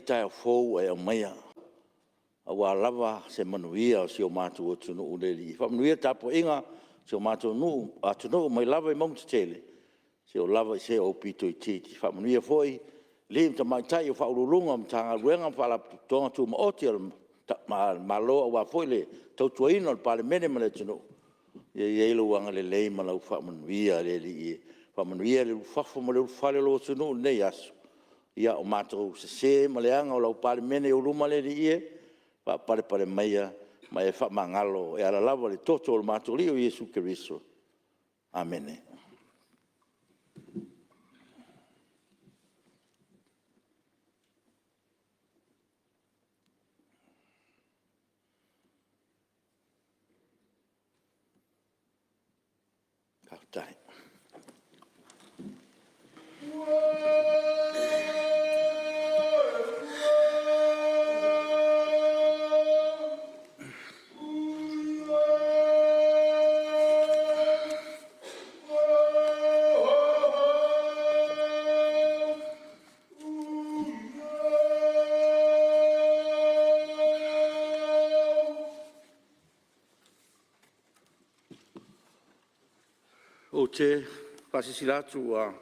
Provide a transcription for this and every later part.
Taeao fou ua e aumaia, aua lava se manuia o si o matou atunuu le Alii. Faamanuia le tapuaiga a si o matou atunuu mai lava i mauga tetele seia oo lava i se aupito itiiti. Faamanuia foi i alii ma tamaitai o Ofisa Sili o Pulega o Matagaluega ma Faalapotopotoga Tumaoti a le Malo aua foi le tautuaina o le Palemene ma le atunuu. Ia i ai lou agalelei ma lau faamanuia le Alii e faamanuia le ulufafo ma le ulufale o lou atunuu i lenei aso. Ia, o matou sese ma leaga o lau Palemene i ou luma le Alii e, faapalepale maia ma e faamagalo e ala lava i le toto o lo matou Alii o Iesu Keriso. Amene. Ou te faasilasila atu ua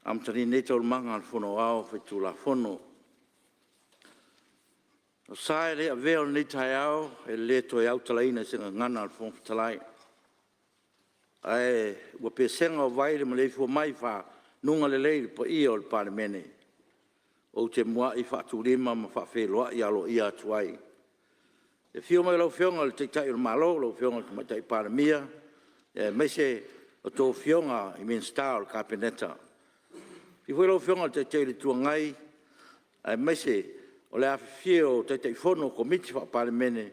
amatalia nei Taualumaga a le Fono Aoao Faitulafono. O le sa e le avea o lenei taeao e le toe autalaina i se gagana a le Fofoga Fetalai, ae ua pesega o vai le maleifua mai i faguga lelei le paia o le Palemene. Ou te muai faatulima ma faafeiloai aloaia atu ai i le afio mai o lau Afioga i le Taitai o le Malo lau Afioga i le Tamaitai Palemia, aemaise a outou Afioga i Minisita o le Kapeneta. Afio foi lau Afioga i le Taitai o le Itu Agai, aemaise o le afifio o Taitaifono o Komiti Faa-Palemene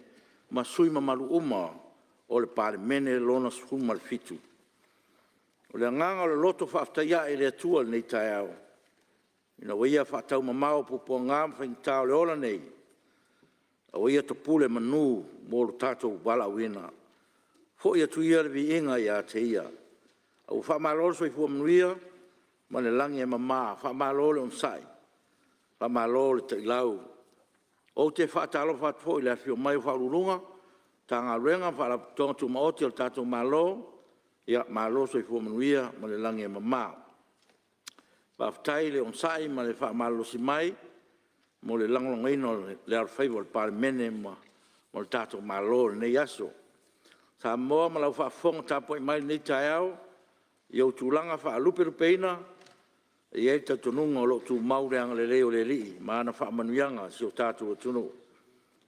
ma sui usufono mamalu uma o le Palemene Lona XVII. O le agaga o le loto faafetai ae i le Atua i lenei taeao, ina ua Ia faataumamao puapuaga ma faigata o le ola nei, a ua Ia topule manu mo lo tatou valaauina. Foi atu ia le viiga ia te Ia. A ua faamalo le soifua manuia ma le lagi e mama, faamalo le onosai, faamalo le ta'ilau. Ou te faatalofa atu foi i le afifio mai o Ofisa Sili o Pulega o Matagaluega ma Faalapotopotoga Tumaoti a le tatou Malo, malo le soifua manuia ma le lagi e mama. Faafetai le onosai ma le faamalolosi mai mo le lagolagoina o le alofaiva o le Palemene ma le tatou Malo i lenei aso. Samoa ma lau faafofoga tapuai mai i lenei taeao i ou tulaga faalupelupeina, e i ai le talitonuga o lo o tumau le agalelei o le Alii ma ana faamanuiaga i si o tatou atunuu.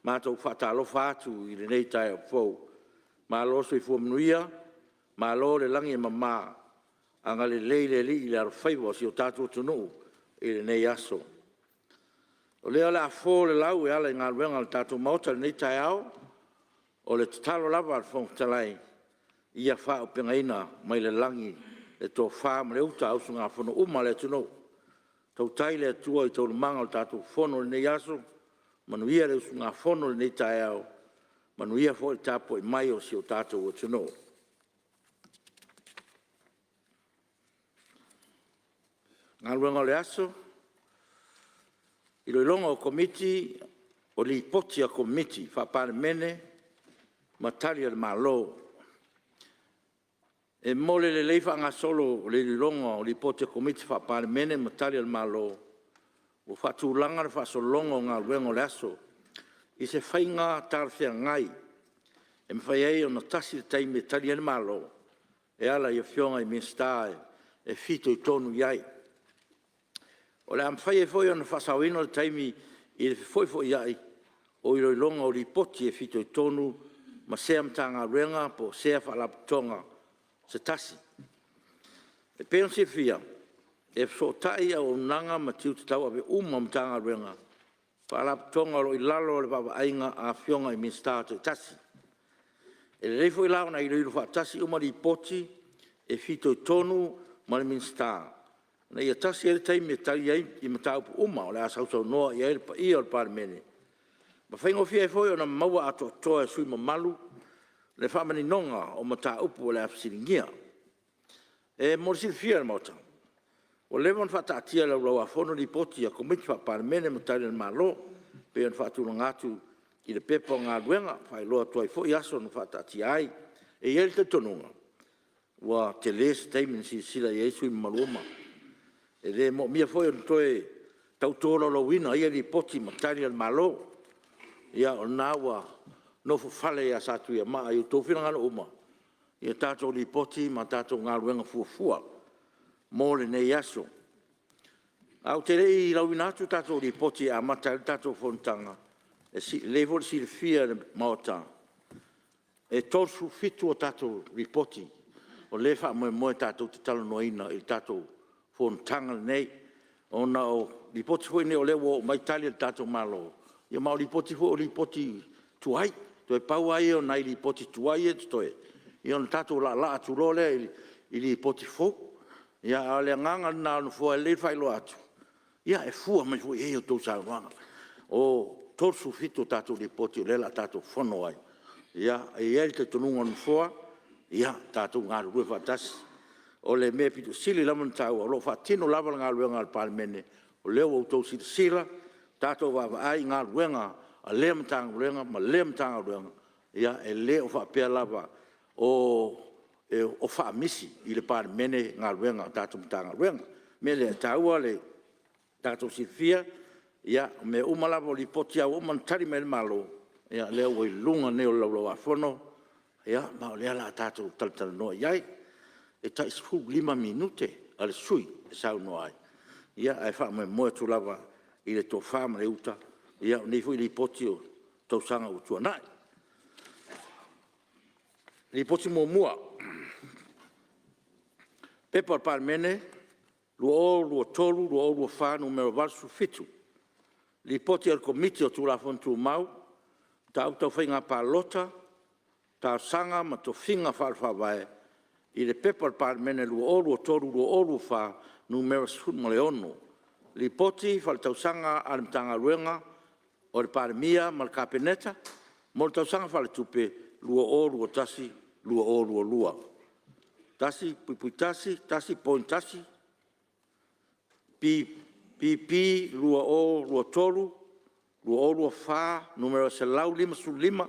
Matou te faatalofa atu i lenei taeao fou, malo le soifua manuia, malo le lagi e mama, agalelei le Alii i le alofaiva o si o tatou atunuu i lenei aso. O lea o le a fo le lau e ala i galuega a le tatou Maota i lenei taeao, o le tatalo lava a le Fofoga Fetalai, ia faaauupegaina mai le lagi le tofa ma le uta a usugafono uma a le atunuu. Tautai le Atua i taualumaga o le tatou Fono i lenei aso, manuia le usugafono i lenei taeao, manuia foi le tapuai mai a si o tatou atunuu. Galuega o le Aso. E Lipoti a Komiti Faa-Palemene ma Tali a le Malo. E mo le lelei faagasolo o le iloiloga o Lipoti a Komiti Faa-Palemene ma Tali a le Malo, ua faatulaga le faasologa o galuega o le aso i se faiga talafeagai e mafai ai ona tasi le taimi e Tali ai le Malo e ala i Afioga i Minisita e fitoitonu i ai. O le a mafai ai foi ona faasaoina le taimi i le fefoifoia'i o iloiloga o Lipoti e fitoitonu ma sea Matagaluega po o sea Faalapotopotoga se tasi. E pei ona silafia, e fesootai auaunaga ma tiute tauave uma o Matagaluega ma Faalapotopotoga o lo o i lalo o le vaavaaiga a Afioga i Minisita taitasi. E lelei foi la ona iloilo faatasi uma Lipoti e fitoitonu ma le Minisita ina ia tasi ai le taimi e tali ai i mataupu uma o le a sausaunoa i ai le paia o le Palemene ma faigofie ai foi ona maua atoatoa e sui usufono mamalu le faamaninoga o mataupu o le a fesiligia. E mo le silafia e le Maota, Ua leva ona faataatia i le Laulau-a-Fono Lipoti a Komiti Faa-Palemene ma Tali a le Malo e pei ona faatulaga atu i le Pepa o Galuega, e faailoa atu ai foi aso na faataatia ai. E i ai le talitonuga, ua tele se taimi na silasila i ai sui usufono mamalu uma. E le moomia foi ona toe tau tolaulauina o ia Lipoti ma Tali a le Malo. Ia o lena ua nofofale ia Satuiamaa i outou finagalo uma a tatou Lipoti ma tatou galuega fuafua mo lenei aso. Ae ou te le i lauina atu tatou Lipoti e amata ai le tatou fonotaga, e lelei foi le silafia e le Maota, e 37 a tatou Lipoti o lea e faamoemoe tatou te talanoaina i le tatou fonotaga lenei, ona o Lipoti foi nei o lea ua oo mai Tali a le tatou Malo, ma o Lipoti foi o Lipoti tuai. Toe pau lava ia o nai Lipoti tuai ia e totoe, ia ona tatou laalaa atu loa lea i Lipoti fou. A o le agaga lena o le Nofoa, e lelei le faailoa atu e fua mai foi i ai a outou saunoaga. E 37 a tatou Lipoti o lea o le a tatou fono ai. E i ai le talitonuga o le Nofoa, ia tatou galulue faatasi. O le mea e aupito sili lava ona taua, o lo o faatino lava le galuega a le Palemene, o lea ua outou silasila, tatou vaavaai i galuega a lea Matagaluega ma lea Matagaluega, e le o faapea lava o faamisi i le Palemene galuega a tatou Matagaluega. O le mea lea, e taua le tatou silafia, o mea uma lava, o Lipoti lava ua uma ona tali mai ai le Malo, o lea ua i luga nei o le Laulau-a-Fono, ma o lea o le a tatou talatalanoa i ai. E tai 15 minute a le sui usufono e saunoa ai, ae faamoemoe atu lava i le tofa ma le uta o nei foi Lipoti o tausaga ua tuanai. P.P.2023/2024 Nu.87, Lipoti a le Komiti o Tulafono Tumau, Mataupu Tau Faiga Palota, Talosaga ma Tofiga Faale-Faavae i le P.P.2023/2024 Nu.16, Lipoti Faaletausaga a le Matagaluega o le Palemia ma le Kapeneta mo le Tausaga Faaletupe 2021/2022. 1.1.1.1 P.P. 2023/2024 Nu.155,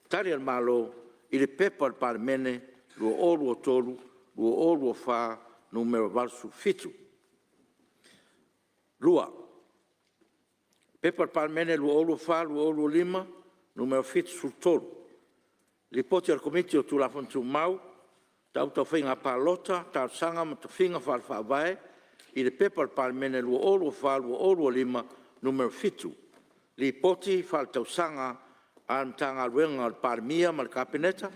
Tali a le Malo i le Pepa a le Palemene 2023/2024 Nu.87. 2. P.P.2024/2025 Nu.73, Lipoti a le Komiti o Tulafono Tumau, Mataupu Tau Faiga Palota, Talosaga ma Tofiga Faale-Faavae i le P.P.2024/2025 Nu.7, Lipoti Faaletausaga a le Matagaluega a le Palemia ma le Kapeneta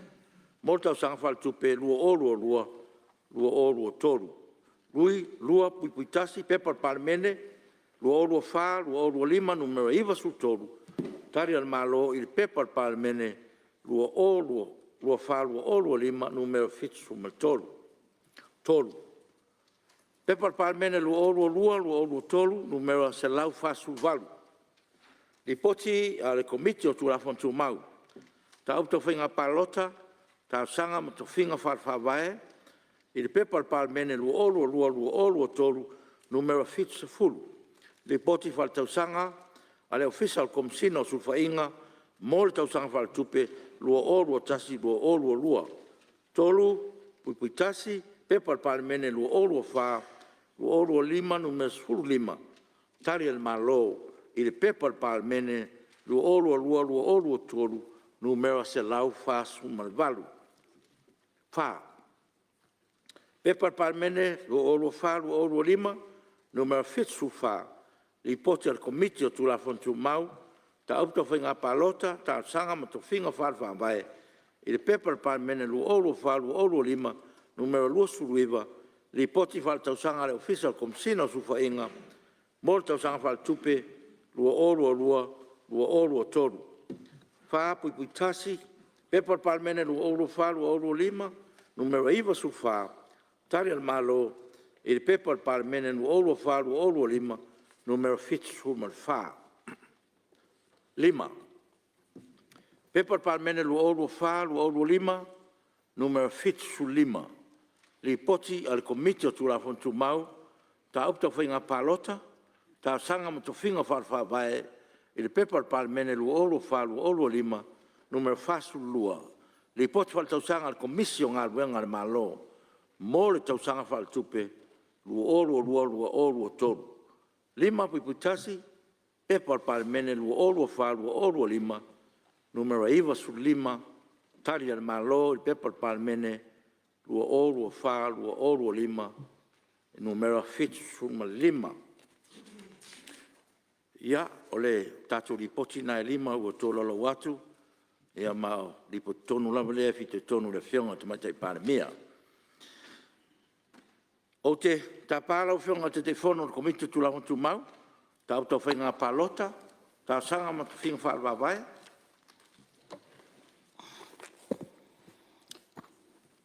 mo le Tausaga Faaletupe 2022/2023. 2.1 P.P.2024/2025 Nu.93, Tali a le Malo i le P.P.2024/2025 Nu.73. 3. P.P.2022/2023 Nu.148, Lipoti a le Komiti o Tulafono Tumau, Mataupu Tau Faiga Palota, Talosaga ma Tofiga Faale-Faavae i le P.P.2022/2023 Nu.70, Lipoti Faaletausaga a le Ofisa o le Komesina o Sulufaiga mo le Tausaga Faaletupe 2021/2022. 3.1 P.P.2024/2025 Nu.15, Tali a le Malo i le P.P.2022/2023 Nu.148. 4. P.P.2024/2025 Nu.74, Lipoti a le Komiti o Tulafono Tumau, Mataupu Tau Faiga Palota, Talosaga ma Tofiga Faale-Faavae i le P.P.2024/2025 Nu.29, Lipoti Faaletausaga a le Ofisa o le Komesina o Sulufaiga mo le Tausaga Faaletupe 2022/2023. 4.1 P.P.2024/2025 Nu.94, Tali a le Malo i le P.P.2024/2025 Nu.74. 5. P.P.2024/2025 Nu.75, Lipoti a le Komiti o Tulafono Tumau, Mataupu Tau Faiga Palota, Talosaga ma Tofiga Faale-Faavae i le P.P.2024/2025 Nu.42, Lipoti Faaletausaga a le Komisi o Galuega a le Malo mo le Tausaga Faaletupe 2022/2023. 5.1 P.P.2024/2025 Nu.95, Tali a le Malo i P.P.2024/2025 Nu.75. Ia, o le tatou Lipoti na e 5 ua tolaulau atu, ma o Lipoti tonu lava lea e fitoitonu i le Afioga i le Tamaitai Palemia. Ou te tapa lau Afioga i le Taitaifono o le Komiti o Tulafono Tumau, Mataupu Tau Faiga Palota, Talosaga ma Tofiga Faale-Faavae. E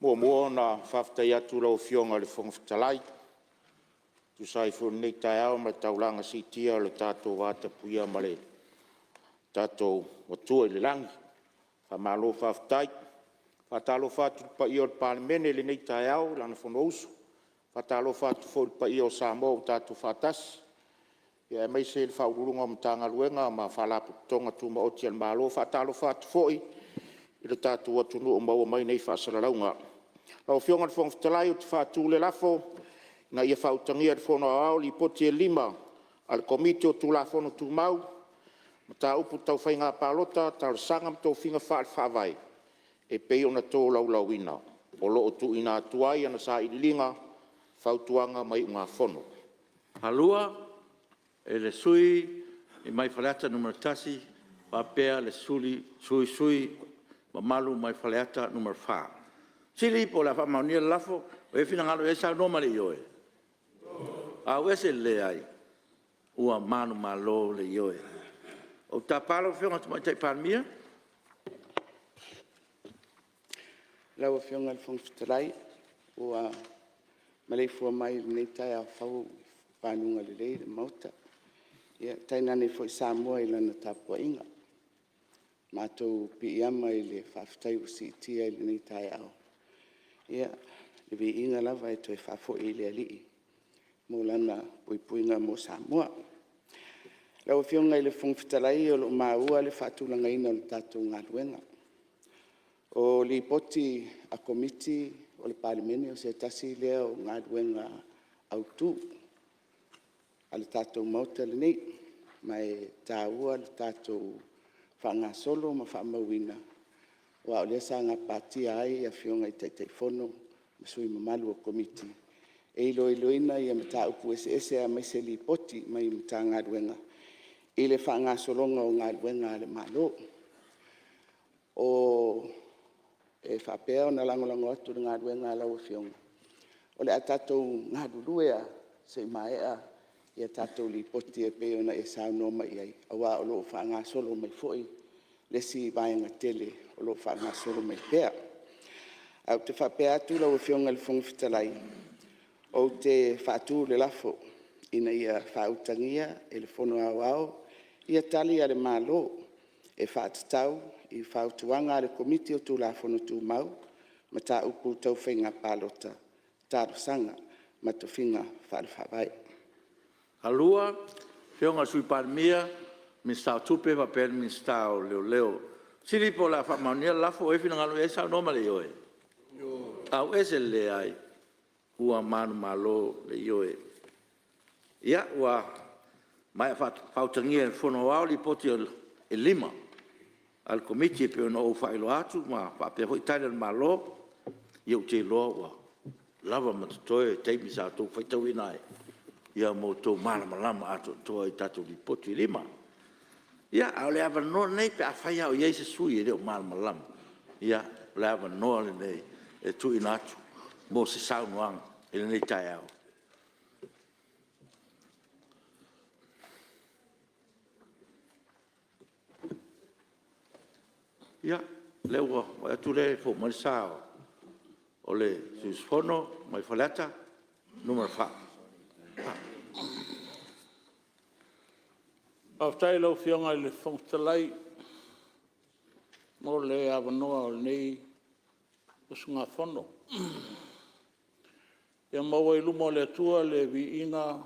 muamua ona faafetai atu i lau Afioga i le Fofoga Fetalai e tusa ai foi o lenei taeao ma le taulaga siitia i le tatou vatapuia ma le tatou Atua i le lagi. Faamalo faafetai. E faatalofa atu i le paia o le Palemene i lenei taeao i lana Fonousu. E faatalofa atu foi i le paia o Samoa ua tatou faatasi, aemaise o Ofisa Sili o Pulega o Matagaluega ma Faalapotopotoga Tumaoti a le Malo. E faatalofa atu foi i le tatou atunuu o maua mai nei faasalalauga. Lau Afioga i le Fofoga Fetalai ou te faatu le lafo, Ina ia faautagia e le Fono Aoao Lipoti e lua a le Komiti o Tulafono Tumau, Mataupu Tau Faiga Palota, Talosaga ma Tofiga Faale-Faavae e pei ona tolaulauina, o lo o tuuina atu ai ana Sailiiliga, Fautuaga ma Iugafono. E 2 le sui usufono mai Faleata 1 faapea le sui usufono mamalu mai Faleata 4. O le fesili po o le a faamaonia le lafo? Ua i ai le finagalo e saunoa ma le ioe? Leai. Ua manumalo le ioe. Ou te tapa lau Afioga i le Tamaitai Palemia. Lau Afioga i le Fofoga Fetalai ua maleifua mai i lenei taeao fou i faguga lelei le Maota, tainane foi Samoa i lana tapuaiga. Matou piiama i le faafetai ua siitia i lenei taeao, ia, le viiga lava e toe faafoi i le Alii mo Lana puipuiga mo Samoa. Lau Afioga i le Fofoga Fetalai o lo o maua le faatulagaina o le tatou galuega. O Lipoti a Komiti o le Palemene o se tasi lea o galuega autu a le tatou Maota lenei, ma e taua le tatou faagasolo ma faamauina aua o lea sa gapatia ai Afioga i Taitaifono ma sui usufono mamalu o Komiti e iloiloina mataupu eseese aemaise Lipoti mai Matagaluega i le faagasologa o galuega a le Malo. E faapea ona lagolago atu i le galuega a lau Afioga, o le a tatou galulue lava se i maea tatou Lipoti e pei ona e saunoa mai i ai, aua o lo o faagasolo mai foi le isi vaega tele o lo o faagasolo mai pea. Ae ou te faapea atu lau Afioga i le Fofoga Fetalai, ou te faatu le lafo, Ina ia faautagia e le Fono Aoao Tali a le Malo e faatatau i Fautuaga a le Komiti o Tulafono Tumau, Mataupu Tau Faiga Palota, Talosaga ma Tofiga Faale-Faavae. Afioga i le Sui Palemia, Minisita o Tupe faapea le Minisita o Leoleo. O le fesili po o le a faamaonia le lafo. O i ai le finagalo e saunoa ma le ioe? Leai. Ua manumalo le ioe. Ia ua maea faautagia e le Fono Aoao Lipoti e 5 a le Komiti e pei ona ou faailoa atu ma faapea foi Tali a le Malo. Ia ou te iloa ua lava ma totoe le taimi sa outou faitauina ai mo le tou malamalama atoatoa i tatou Lipoti e 5. Ia a o le avanoa lenei pe afai lava o i ai se sui usufono e le o malamalama, ia o le avanoa lenei e tuuina atu mo se saunoaga i lenei taeao. Ia, o lea ua vaai atu o lea e fou mai le sa o le sui usufono mai Faleata 4. Faafetai i lau Afioga i le Fofoga Fetalai mo le avanoa o lenei usugafono. Ia maua i luma o le Atua le viiga,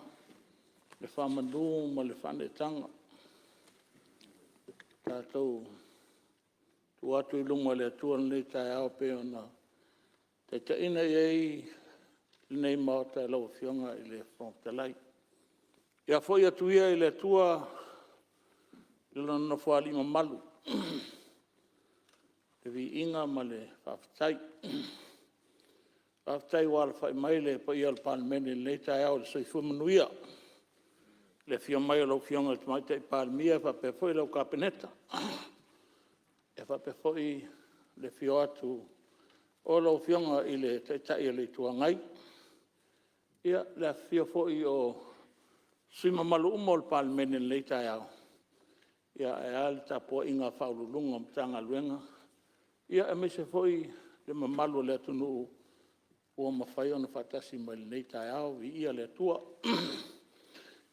le faamanu ma le faaneetaga. Tatou tuu atu i luma o le Atua lenei taeao e pei ona taitaiina i ai lenei Maota e lau Afioga i le Fofoga Fetalai. Ia foi atu ia i le Atua i Lona Nofoalii mamalu le viiga ma le faafetai. Faafetai ua alafai mai le paia o le Palemene i lenei taeao i le soifua manuia i le afio mai o lau Afioga i le Tamaitai Palemia faapea foi lau Kapeneta, e faapea foi le afio atu o lau Afioga i le Taitai o le Itu Agai, le afifio foi o sui usufono mamalu uma o le Palemene i lenei taeao, ae a le tapuaiga a Ofisa Sili o Pulega o Matagaluega aemaise foi le mamalu o le atunuu ua mafai ona faatasi mai i lenei taeao. Viia le Atua.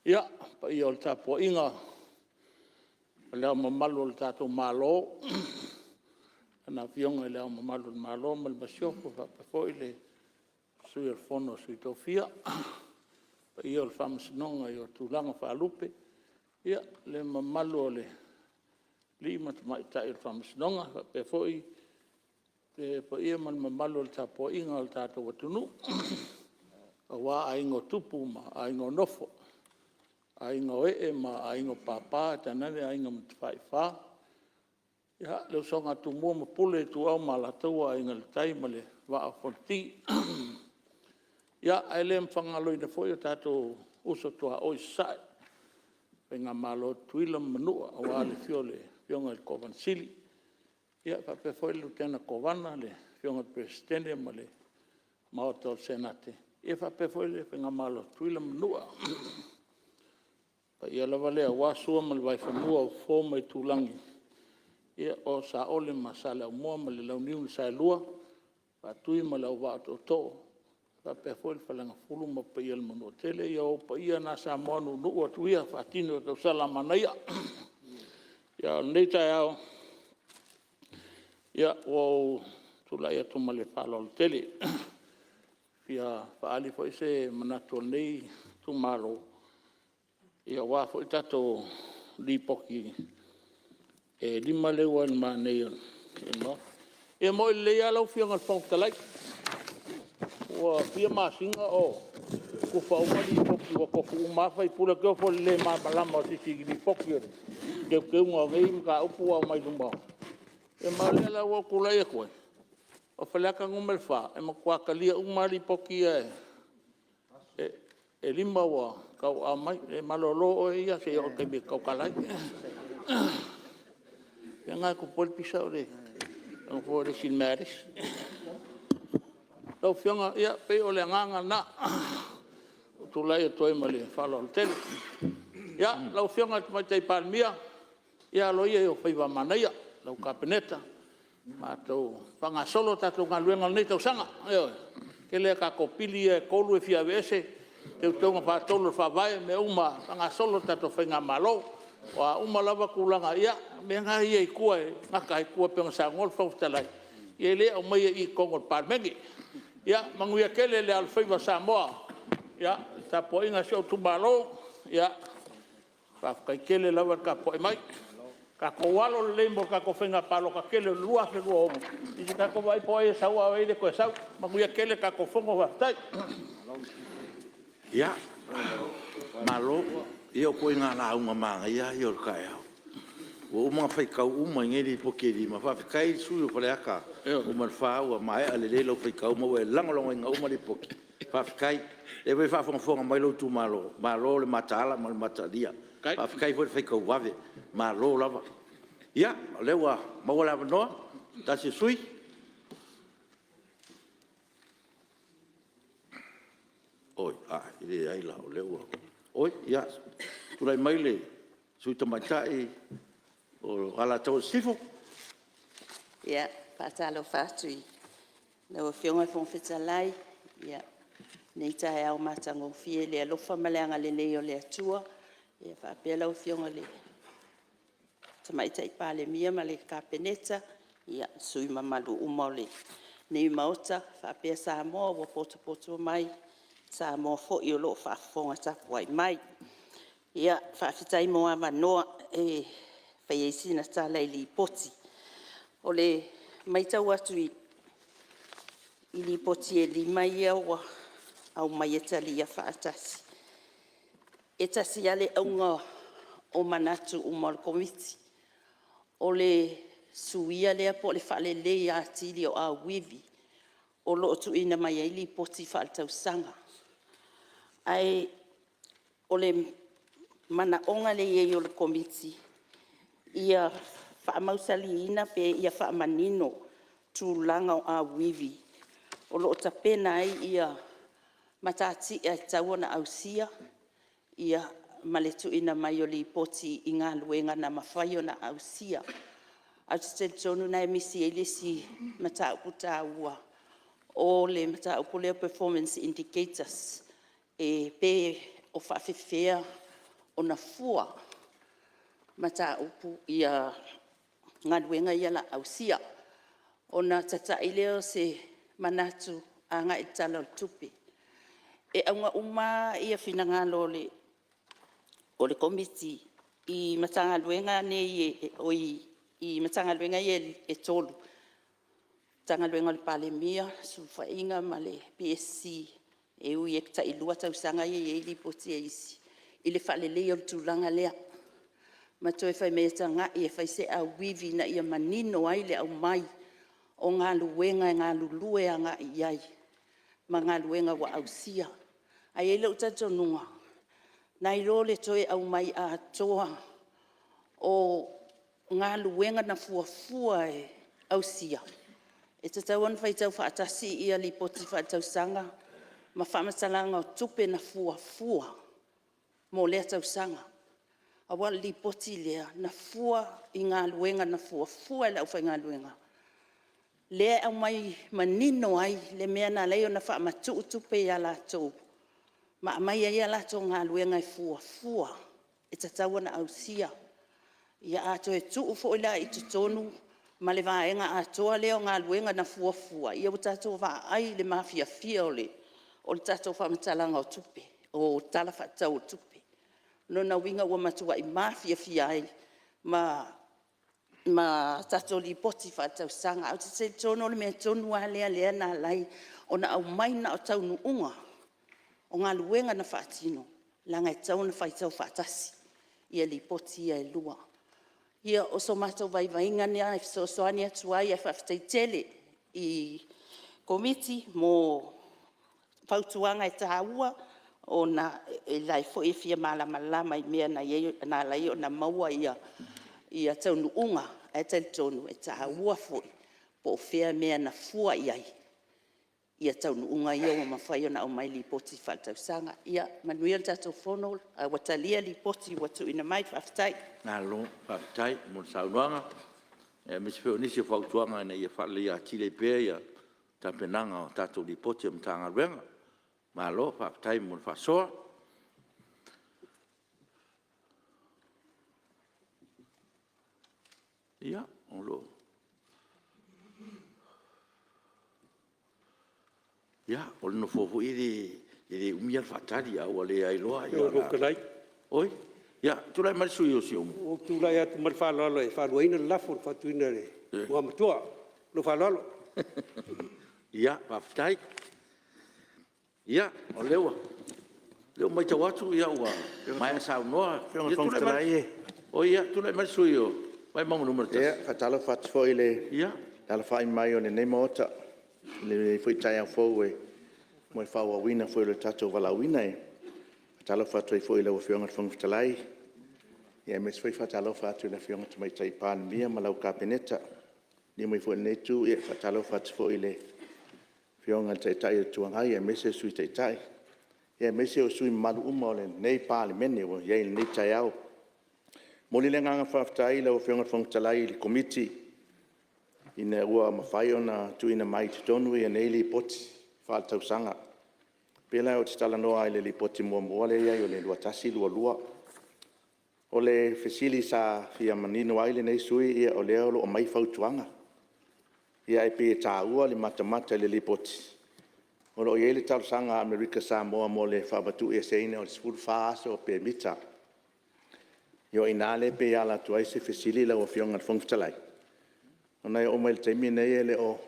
Ia, le paia o le tapuaiga a Le Ao Mamalu o le tatou Malo, Lana Afioga i Le Ao Mamalu o le Malo ma le Masiofo, faapea foi le Sui o le Fono a Sui Tofia, le paia o le Faamasinoga i ona tulaga faalupe, le mamalu o alii ma tamaitai o le Faamasinoga, faapea foi le paia ma le mamalu o le tapuaiga a le tatou atunuu aua Aiga o Tupu ma Aiga o Nofo, Aiga o Ee ma Aiga o Papa, tainane Aiga na Tafaifa, le usoga a Tumua ma Pule, Ituau ma Alataua, Aiga i le Tai ma le Vaa o Fonoti. Ae le faagaloina foi o tatou uso tuaoi i Sasae, le faigamalo a Tutuila ma Manua, aua le afio o le Afioga i le Kovana Sili, faapea foi le Lutena Kovana, le Afioga i le Peresetene ma le Maota o le Senate, faapea foi le faigamalo a Tutuila ma Manua. O le paia lava lea aua Sua ma le Vaifanua, o Fofo ma Aitulagi, o Saole ma Saleaaumua ma le Launiu na Saelua, Faatui ma le Auvaa o Tootoo faapea foi le Faleagafulu ma paia o le Manuatele. Ia o ou paia na Samoa, nuunuu atu ia faatini o tausala a manaia. A o lenei taeao, ua ou tulai atu ma le faaaloalo tele e fia faaali foi se manatu o lenei itumalo aua foi tatou Lipoti e 5 lea ua i lumamea nei o le Maota. E moni lelei lava lau Afioga i le Fofoga Fetalai, ua fia masina o tufa uma Lipoti ua tofu uma lava sui usufono, ou te ofo i le le malamalama o se isi i Lipoti o Teuteuga o nei mataupu ua aumai luma o… Ma o lea la ua ou tulai atu ai, o Faleata 4, e matua talia uma lava Lipoti ia e 5 ua tauaao mai. Ia malolo oe ia seia oo i le taimi e te tautala ai. O le mea lena e tupu ai le pisa o le tago fua o le isi i le mea a le isi. Lau Afioga, ia pei o le agaga lena ua ou tulai atu ai ma le faaaloalo tele. Ia, lau Afioga i le Tamaitai Palemia, ia alo ia i ou faiva manaia lau Kapeneta, matou faagasolo a tatou galuega o lenei tausaga. Ioe. E tele a tatou pili ia e 3 e fia aveese, teuteuga faatolu o le Faavae, mea uma lava, faagasolo le tatou faigamalo. O a uma lava tulaga, ia o mea na ia i tua e gata ai i tua pei ona saunoa le Fofoga Fetalai, e le aumaia i i totonu o le Palemene. Ia manuia tele le alofaiva o Samoa. Le tapuaiga a si ou itumalo, faafetai tele lava le tapuai mai. Tatou alo lelei mo le tatou faiga palota tele o le 2026, se i tatou vaai po o ai e sau a o ai e le toe sau. Manuia tele le tatou Fono faafetai. Ia, malo. Ia o ituaiga lauga manaia lava ia o le taeao. Ua uma ona faitau uma i nei Lipoti e 5. Faafetai i le sui usufono mo Faleata 4 ua maea lelei lau faitau ma ua e lagolagoina uma Lipoti. Faafetai. O lea foi e faafogafoga mai lou itumalo, malo le mataala ma le mataalia. Faafetai foi le faitau vave, malo lava. Ia, o lea ua maua le avanoa o se tasi o sui usufono. Oi, e leai la, o lea ua… Oi, ia, tulai mai le sui usufono tamaitai mo Alataua Sisifo. Ia, e faatalofa atu i lau Afioga i le Fofoga Fetalai i lenei taeao matagofie i le alofa ma le agalelei o le Atua, faapea lau Afioga i le Tamaitai Palemia ma le Kapeneta, sui usufono mamalu uma o lenei Maota faapea Samoa ua potopoto mai Samoa foi o lo o faafofoga tapuai mai. Ia, faafetai mo avanoa e fai ai sina tala i Lipoti. O le matau atu i Lipoti e 5 ia ua aumai e talia faatasi, e tasi lava le auga o manatu uma o le Komiti, o le suia lea po o le faaleleia atili o auivi o lo o tuuina mai ai Lipoti Faaletausaga. Ae o le manaoga lea e i ai o le Komiti, ia faamausaliina pe ia faamanino tulaga o auivi o lo o tapena ai matatia e tatau ona ausia ma le tuuina mai o Lipoti i galuega na mafai ona ausia. Ae ou te talitonu o lena e misi ai le isi mataupu taua, o le mataupu lea o performance indicators, pe o faapefea ona fua mataupu galuega ia o le a ausia. Ona tatai lea o se manatu agai i le Tala o le Tupe. E auga uma lava finagalo o le Komiti i Matagaluega ia e 3, Matagaluega a le Palemia, Sulufaiga ma le PSC, e ui e tailua tausaga ia e i ai Lipoti a isi i le faaleleia o le tulaga lea, ma toe fai mai e tagai e fai se auivi ina ia manino ai le aumai o galuega e galulue agai i ai ma galuega ua ausia. Ae i ai lou talitonuga, nai lo le toe aumai atoa o galuega na fuafua e ausia, e tatau ona faitau faatasi Lipoti Faaletausaga ma faamatalaga o tupe na fuafua mo lea tausaga. Aua o le Lipoti lea na fua i galuega na fuafua e le aufaigaluega, lea e aumai manino ai le mea na ala ai ona faamatuu tupe ia latou ma aumai ai latou galuega e fuafua e tatau ona ausia. Ia a toe tuu foi la i totonu ma le vaega atoa lea o galuega na fuafua, ia ua tatou vaai i le mafiafia o le tatou faamatalaga o tupe, o Tala Faatatau o Tupe. O lona uiga ua matuai mafiafia ai ma tatou Lipoti Faaletausaga. Ae ou te talitonu o le mea tonu lava lea na ala ai ona aumai na o taunuuga o galuega na faatino, leaga e tatau ona faitau faatasi Lipoti ia e lua. Ia, o so matou vaivaiga lea e fesoasoani atu ai, ae faafetai tele i le Komiti mo fautuaga e taua ona o la e foi e fia malamalama i mea na ala ai ona maua taunuuga, ae talitonu e taua foi po o fea mea na fua i ai taunuuga ia ua mafai ona aumai i Lipoti Faaletausaga. Ia manuia le tatou Fono, ae ua talia Lipoti ua tuuina mai. Faafetai. Malo faafetai mo le saunoaga aemaise foi o nisi o fautuaga ina ia faaleleia atili ai pea tapenaga o tatou Lipoti a Matagaluega. Malo faafetai mo le faasoa. Ia, o le Nofoa foi e le umi lava le faatali, a ua leai loa… Oi, ia, tulai mai le sui usufono mo Siumu. Ua ou tulai atu ma le faaaloalo e faaluaina le lafo na faatuina e le Igoamatua. Ma lou faaaloalo. Ia, faafetai. Ia, o lea ua matau atu ua maea saunoa. Ia, tulai mai le sui usufono mo Vaimauga 1. E faatalofa atu foi i le alafai mai o lenei Maota i lenei foi taeao fou mo le faaauauina foi o le tatou valaauina. E faatalofa atu ai foi i lau Afioga i le Fofoga Fetalai, aemaise foi e faatalofa atu i le Afioga i le Tamaitai Palemia ma lau Kapeneta. Liliu mai foi i lenei Itu, e faatalofa atu foi i le Afioga i le Taitai o le Itu Agai aemaise le Sui Taitai, aemaise o sui usufono mamalu uma o lenei Palemene ua i ai i lenei taeao. E momoli le agaga faafetai i lau Afioga i le Fofoga Fetalai i le Komiti ina ua mafai ona tuuina mai i totonu nei Lipoti Faaletausaga. E pei la ou te talanoa i le Lipoti muamua lea e i ai o le 2021/2022. O le fesili sa fia manino ai lenei sui usufono, o lea o lo o aumai fautuaga, ae pei e taua le matamata i le Lipoti O lo o i ai le talosaga a Amerika Samoa mo le faamatuueseina o le 14 aso o pemita. Ia o i ina lea pei e ala atu ai se fesili lau Afioga i le Fofoga Fetalai, ona e oo mai i le taimi lenei e le o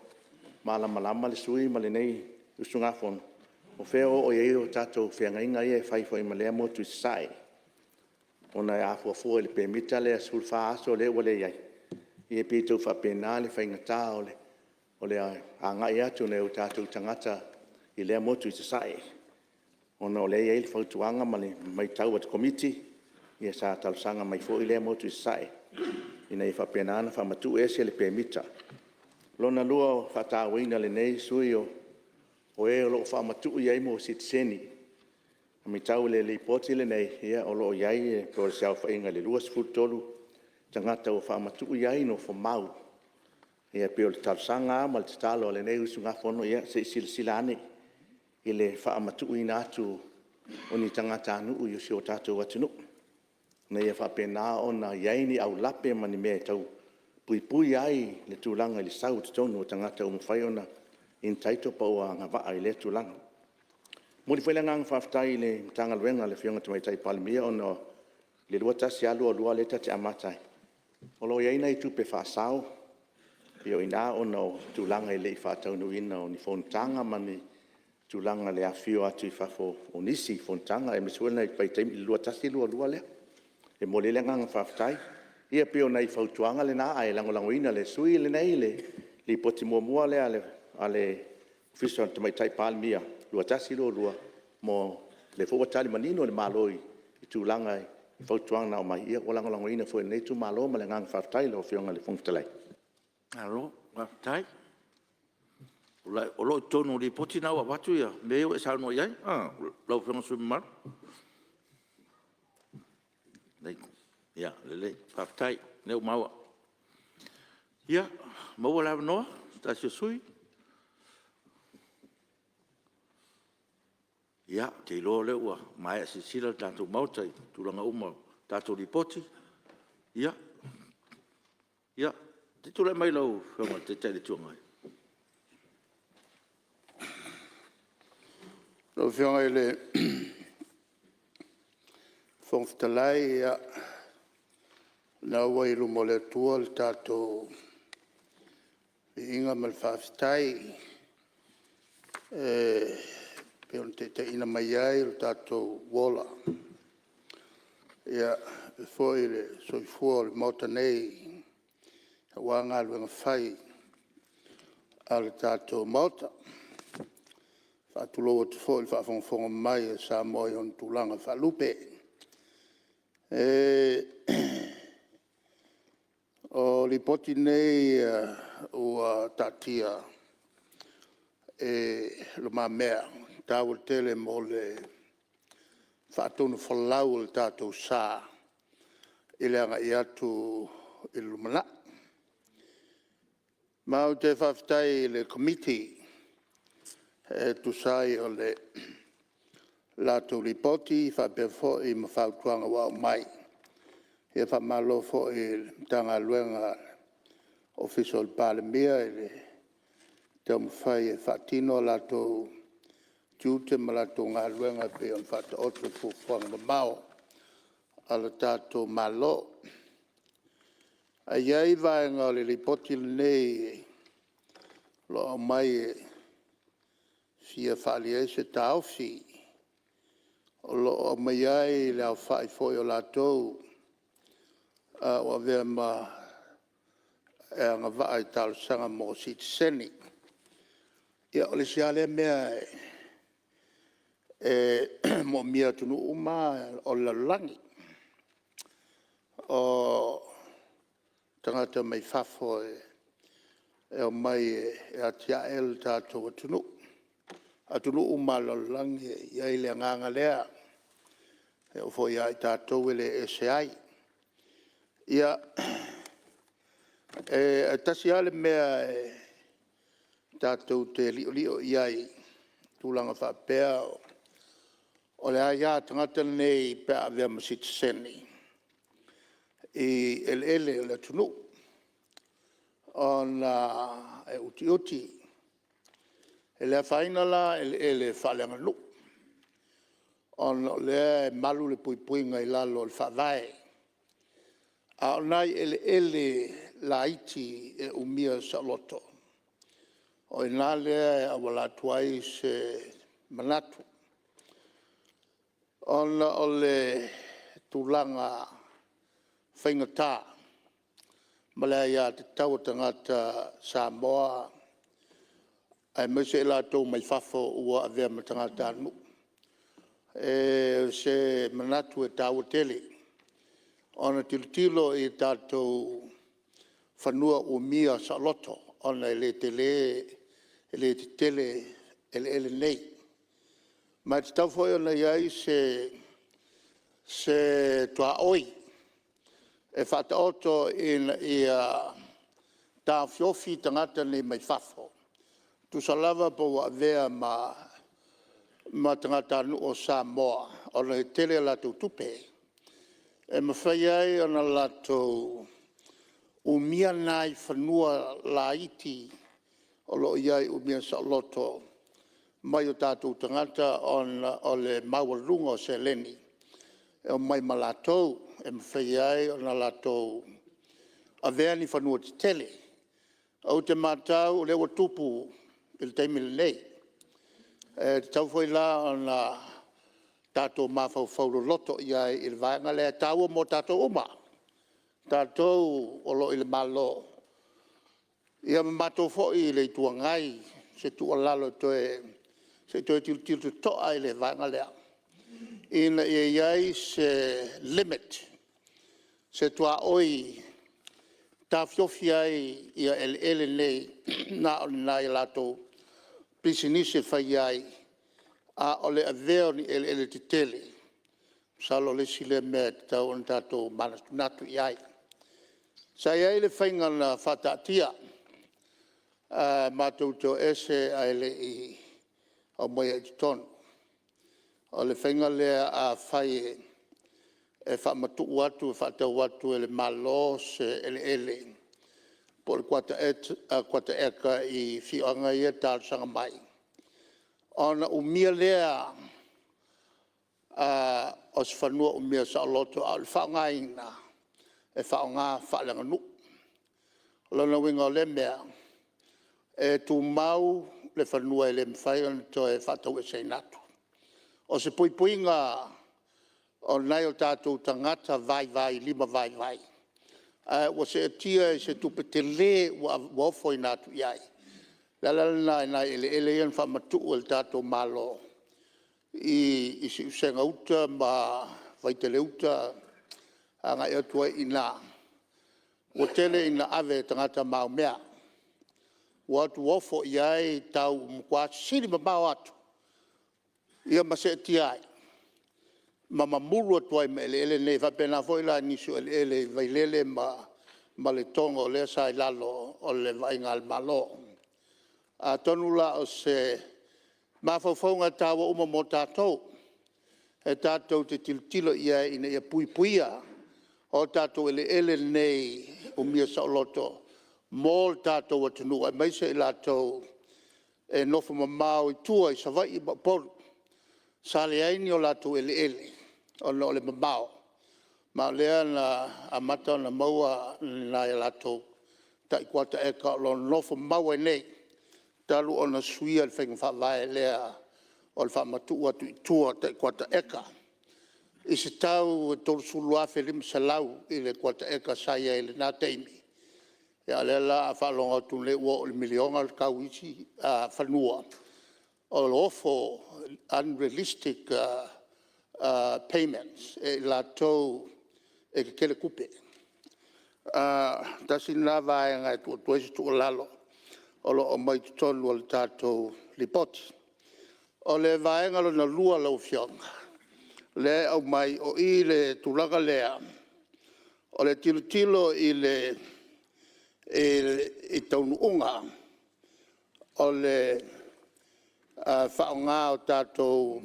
malamalama le sui usufono ma lenei usugafono, o fea ua oo i ai a tatou feagaiga ia e fai foi ma lea motu i Sasae. Ona a fuafua i le pemita lea 14 aso lea ua leai, ia e pei e tau faapena le faigata o le agai atu o nai o tatou tagata i lea motu i Sasae, ona o lea e i ai le fautuaga ma le matau a le Komiti, ia sa talosaga mai foi lea motu i Sasae ina ia faapena ona faamatuu ese le pemita. Lona lua o le faatauaina e lenei sui usufono o e o lo o faamatuu i ai mo sitiseni. E matau i le Lipoti lenei, o lo o i ai po o se aofaiga i le 23 tagata ua faamatuu i ai nofomau. Ia pei o le talosaga lava ma le tatalo a lenei usugafono, ia se i silasila ane i le faamatuuina atu o ni tagatanuu i si o tatou atunuu, ina ia faapena ona i ai ni aulape ma ni mea e tau puipui ai le tulaga i le sau i totonu o tagata ua mafai ona entitle po ua agavaa i lea tulaga. E momoli foi le agaga faafetai i le Matagaluega a le Afioga i le Tamaitai Palemia ona o le 2021/2022 lea ta te amata ai, o lo o i ai nai tupe faasao, pei o i ina ona o tulaga e le i faataunuuina o ni fonotaga ma ni tulaga i le afifio atu i fafo o nisi i fonotaga aemaise foi le vaitaimi i le 2021/2022 lea. E momoli ai le agaga faafetai. Ia pei o nai fautuaga na, ae lagolagoina e le sui usufono lenei le Lipoti muamua lea a le Ofisa o le Tamaitai Palemia 2021/2022, lea foi ua tali manino le Malo i tulaga i fautuaga na aumai, ia ua lagolagoina foi e lenei itumalo. Ma le agaga faafetai lau Afioga i le Fofoga Fetalai. Malo faafetai. O lo o i totonu o Lipoti na ua avatu mea ia ua e saunoa i ai lau Afioga i le sui usufono mamalu? Ia lelei, faafetai o lea ua maua. Ia, ua maua le avanoa mo se tasi o sui usufono. Ia, ou te iloa o lea ua maea silasila le tatou Maota i tulaga uma o tatou Lipoti. Ia, se i tulai mai lau Afioga i le Taitai o le Itu Agai. Lau Afioga i le Fofoga Fetalai, o lena ua i luma o le Atua le tatou viiga ma le faafetai e pei ona taitaiina mai ai lo tatou ola, faapea foi le soifua o le Maota nei aua galuega fai a le tatou Maota. E faatulou atu foi i le faafogafoga mai a Samoa i ona tulaga faalupe. O Lipoti nei ua taatia i lumamea, e taua tele mo le faatonufolau o le tatou sa i le agai atu i le lumanai. Ma ou te faafetai i le Komiti e tusa ai o le latou Lipoti faapea foi ma fautuaga ua aumai. Faamalo foi i le Matagaluega le Ofisa o le Palemia i le taumafai e faatino o latou tiute ma latou galuega e pei ona faataoto i fuafuaga mamao a le tatou Malo. Ae i ai vaega o le Lipoti lenei o lo o aumai e fia faaalia ai se taofi, o lo o aumaia ai le aofai foi o latou ua avea ma e agavaa i talosaga mo sitiseni. Ia o le isi lava lea mea e moomia e atunuu uma lava o le lalolagi, o tagata mai fafo e omai e atiae le tatou atunuu. O atunuu uma lava o le lalolagi e i ai le agaga lea, e oo foi ia i tatou e le ese ai. Ia, ae tasi lava le mea tatou te liolio i ai i tulaga faapea, o le aia a tagata nei pe a avea ma sitiseni i eleele o le atunuu, ona e utiuti. E le afaina la eleele faaleaganuu ona o lea e malu le puipuiga i lalo o le Faavae. A o nai eleele laiti e umia saoloto, o i ina lea e auala atu ai se manatu, ona o le tulaga faigata ma le aiatatau a tagata Samoa aemaise i latou mai fafo ua avea ma tagatanuu. O se manatu e taua tele ona tilotilo i tatou fanua umia saoloto ona e le tele, e le tetele eleele nei. Ma e tatau foi ona i ai se tuaoi e faataoto ina ia taofiofi tagata nei mai fafo, tusa lava po ua avea ma tagatanuu o Samoa ona e tele a latou tupe, e mafai ai ona latou umia nai fanua laiti o lo o i ai umia saoloto mai o tatou tagata ona o le maualuga o seleni e omai ma latou e mafai ai ona latou avea ni fanua tetele. Ou te matau o lea ua tupu i le taimi lenei, e tatau foi la ona tatou mafaufau loloto i ai i le vaega lea, e taua mo tatou uma, tatou o lo o i le Malo ia ma matou foi i le Itu Agai. O se tuualalo se i toe tilotilo totoa i le vaega lea ina ia i ai se limit, se tuaoi e taofiofi ai eleele nei na o ni nai a latou pisinisi e fai ai, a o le avea o ni eleele tetele, masalo o le isi lea mea e tatau ona tatou manatunatu i ai. Sa i ai le faiga na faataatia matou te o ese ae le i aumaia i totonu. O le faiga lea afai e faamatuu atu e faatau atu e le Malo se eleele po o le kuata eka i afioaga ia e talosaga mai, ona umia lea o se fanua umia saoloto, a o le faaaogaina e faaaoga faaleaganuu. O lona uiga o lea mea, e tumau le fanua e le mafai ona toe faataueseina atu. O se puipuiga o nai o tatou tagata vaivai limavaivai ae ua seetia i se tupe tele ua ofoina atu i ai. O le ala lena i nai eleele ia na faamatuu e le tatou Malo i Siusega uta ma Vaitele uta agai atu ai i ina, ua tele ina ave e tagata maumea, ua o atu ofo i ai tau ua matua sili mamao atu ia ma seetia ai ma mamulu atu ai ma eleele nei. E faapena foi la i nisi o eleele i Vailele ma Letogo lea sa i lalo o le vaaiga a le Malo. Atonu la o se mafaufauga e taua uma mo tatou, e tatou te tilotilo i ai ina ia puipuia o tatou eleele nei umia saoloto mo le tatou atunuu aemaise i latou e nofo mamao i tua i Savaii ma Upolu sa leai ni o latou eleele ona o le mamao, ma o lea na amata ona maua nai a latou tai kuata eka o lo o nofo mau ai nei talu ona suia le faiga faavae lea o le faamatuu atu i tua o tai kuata eka i se tau e $30,500 i le kuata eka sa i ai i lena taimi, a o lea la a faalogo atu nei ua oo i le $1miliona le tau o isi fanua o lo o ofo, unrealistic payments e i latou e tetele tupe. Tasi lena vaega e tuu atu ai se tuualalo o lo o aumai i totonu o le tatou Lipoti. O le vaega lona lua lau Afioga, lea e aumai, o i le tulaga lea o le tilotilo i taunuuga o le faaaoga o tatou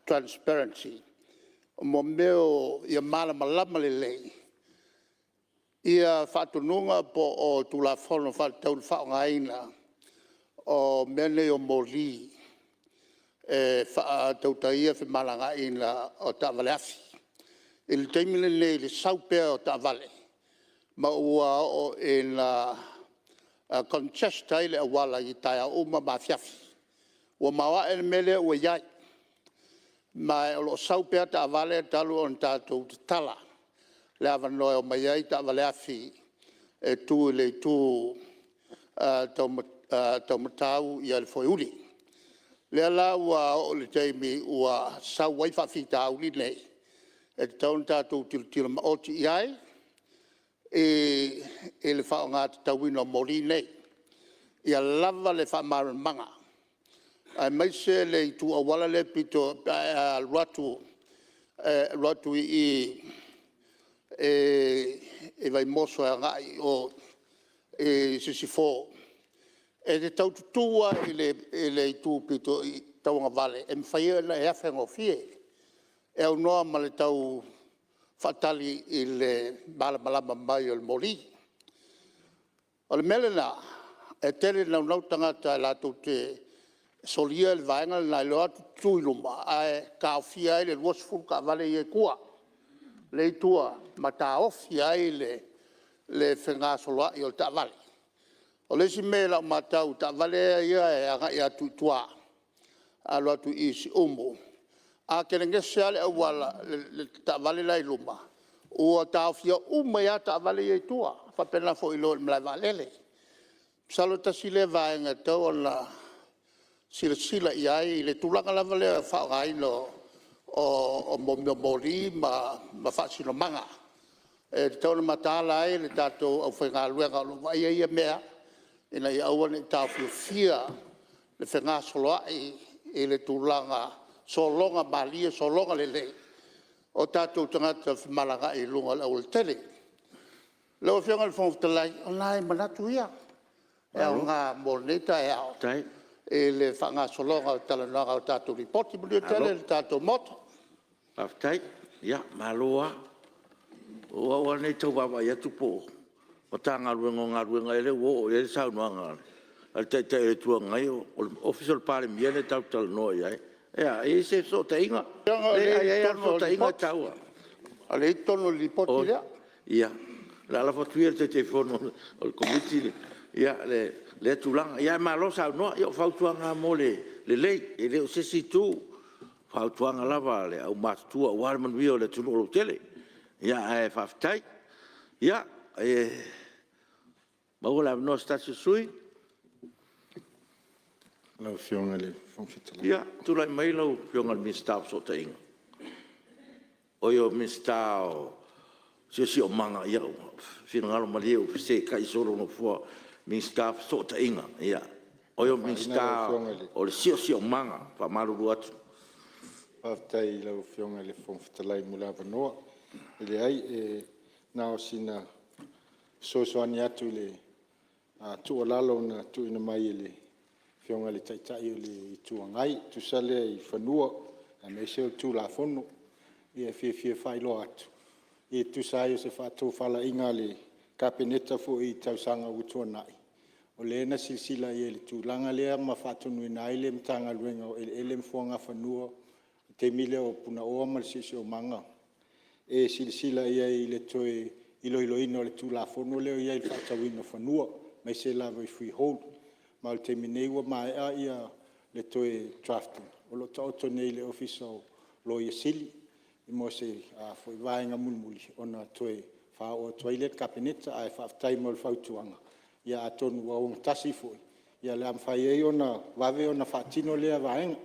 transparency mo mea ia malamalama lelei faatonuga po o Tulafono faatatau i le faaaogaina o mea nei o moli e faatautaia femalagaaiga o taavale afi. I le taimi lenei i le sau pea o taavale ma ua oo ina congest ai le auala i taeao uma ma afiafi. Ua maoae le mea lea ua i ai, ma o lo o sau pea taavale talu ona tatou tatala le avanoa e omai ai taavale afi e tu i le itu tau matau le foeuli. O lea la ua oo i le taimi ua sau ai faafitauli nei, e tatau ona tatou tilotilo maoti i ai i le faaaoga tatauina o moli nei, ia lava le faamalamalamaga aemaise le itu auala lea e pito pe a e alu atu i i Vaimoso e agai i o i Sisifo, e te tau tutu lava i le itu pito i i tauagavale e mafai ai ona e afe gofie, e aunoa ma le tau faatali i le malamalama mai o le moli. O le mea lena, e tele ina naunau tagata latou te solia le vaega lena i le o atu tutu i luma ae taofia ai le 20 taavale ia e i tua, lea e i tua ma taofi ai le fegasoloai o taavale. O le isi mea i lau matau i taavale ia e agai atu i tua alu atu i Siumu, a telegese lava le auala i le taavale la e i luma, ua taofia uma ai lava taavale ia e i tua. E faapena foi i le malae vaalele. Masalo tasi lea vaega e tatau ona silasila i ai i le tulaga lava lea o le faaaogaina o mea o moli ma faasinomaga. E tatau ona mataala ai le tatou aufaigaluega o lo o vaaia ia mea ina ia aua ne i taofiofia le fegasoloai i le tulaga sologa malie sologa lelei o tatou tagata femalagaai i luga o le aualatele. Lau Afioga i le Fofoga Fetalai, o nai manatu ia e aoga mo lenei taeao i le faagasologa o le talanoaga o tatou Lipoti. Manuia tele le tatou Maota. Faafetai. Ia, malo lava. O au lava lenei e tau vaavaai atu po o Matagaluega o Galuega ea lea ua oo i ai le saunoaga a le Taitai o le Itu Agai, o le Ofisa o le Palemia lea tatou te talanoa i ai. E a, e i ai se fesootaiga? Leai a i ai lava le fesootaiga e taua. Leaga o lea e i totonu o le Lipoti lea. Ia, o le a lafo atu ia i le Taitaifono o le Komiti lea tulaga. Ae malo saunoa. Ia o fautuaga lava mo le lelei, e le o se isi itu, o fautuaga lava a le aumatutua aua le manuia o le atunuu lautele. Ae faafetai. Ia, maua le avanoa o se tasi o sui usufono. Lau Afioga i le Fofoga Fetalai. Ia, tulai mai lau Afioga i le Minisita o Fesootaiga, oi le Minisita o le Siosiomaga. Ia, finagalo malie ua fesetai solo nofoa, Minisita o Fesootaiga, o le Minisita o le Siosiomaga. E faamalulu atu. Faafetai i lau Afioga i le Fofoga Fetalai mo le avanoa. E leai, na o sina fesoasoani atu i le tuualalo na tuuina mai e le Afioga i le Taitai o le Itu Agai e tusa lea i fanua aemaise o le Tulafono. E fiafia e faailoa atu, e tusa ai o se faatofalaiga a le Kapeneta foi i tausaga ua tuanai, o lea na silasila i ai i le tulaga lea ma faatonuina ai le Matagaluega o Eleele ma Fuagafanua i le taimi lea o Punaoa ma le Siosiomaga, e silasila i ai i le toe iloiloina o le Tulafono lea e i ai i le faatauina o fanua, aemaise lava i freehold. Ma o le taimi nei ua maea le toe draft ina, o lo o taoto nei i le Ofisa o le Loia Sili mo se vaega mulimuli ona toe faaoo atu ai lea i le Kapeneta. Ae faafetai mo le fautuaga, ia atonu ua ogatasi foi o le a mafai ai ona vave ona faatino lea vaega.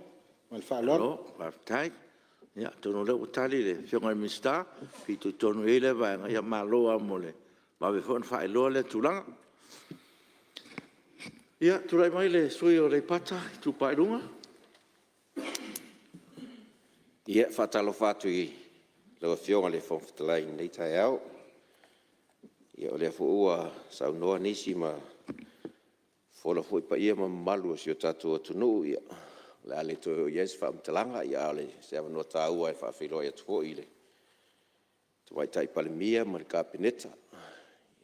Ma le faaaloalo. Malo faafetai. Ia atonu o lea ua tali le Afioga i le Minisita e fitoitonu i ai lea vaega. Ia malo lava mo le vave foi ona faailoa lea tulaga. Ia, tulai mai le sui usufono mo Aleipata Itupa i Luga. Ia, e faatalofa atu i lau Afioga i le Fofoga Fetalai i lenei taeao. O lea foi ua saunoa nisi ma fofola foi paia ma mamalu o si o tatou atunuu, ia o le a le toe oo i ai se faamatalaga, a o se avanoa taua e faafeiloai atu foi i le Tamaitai Palemia ma le Kapeneta,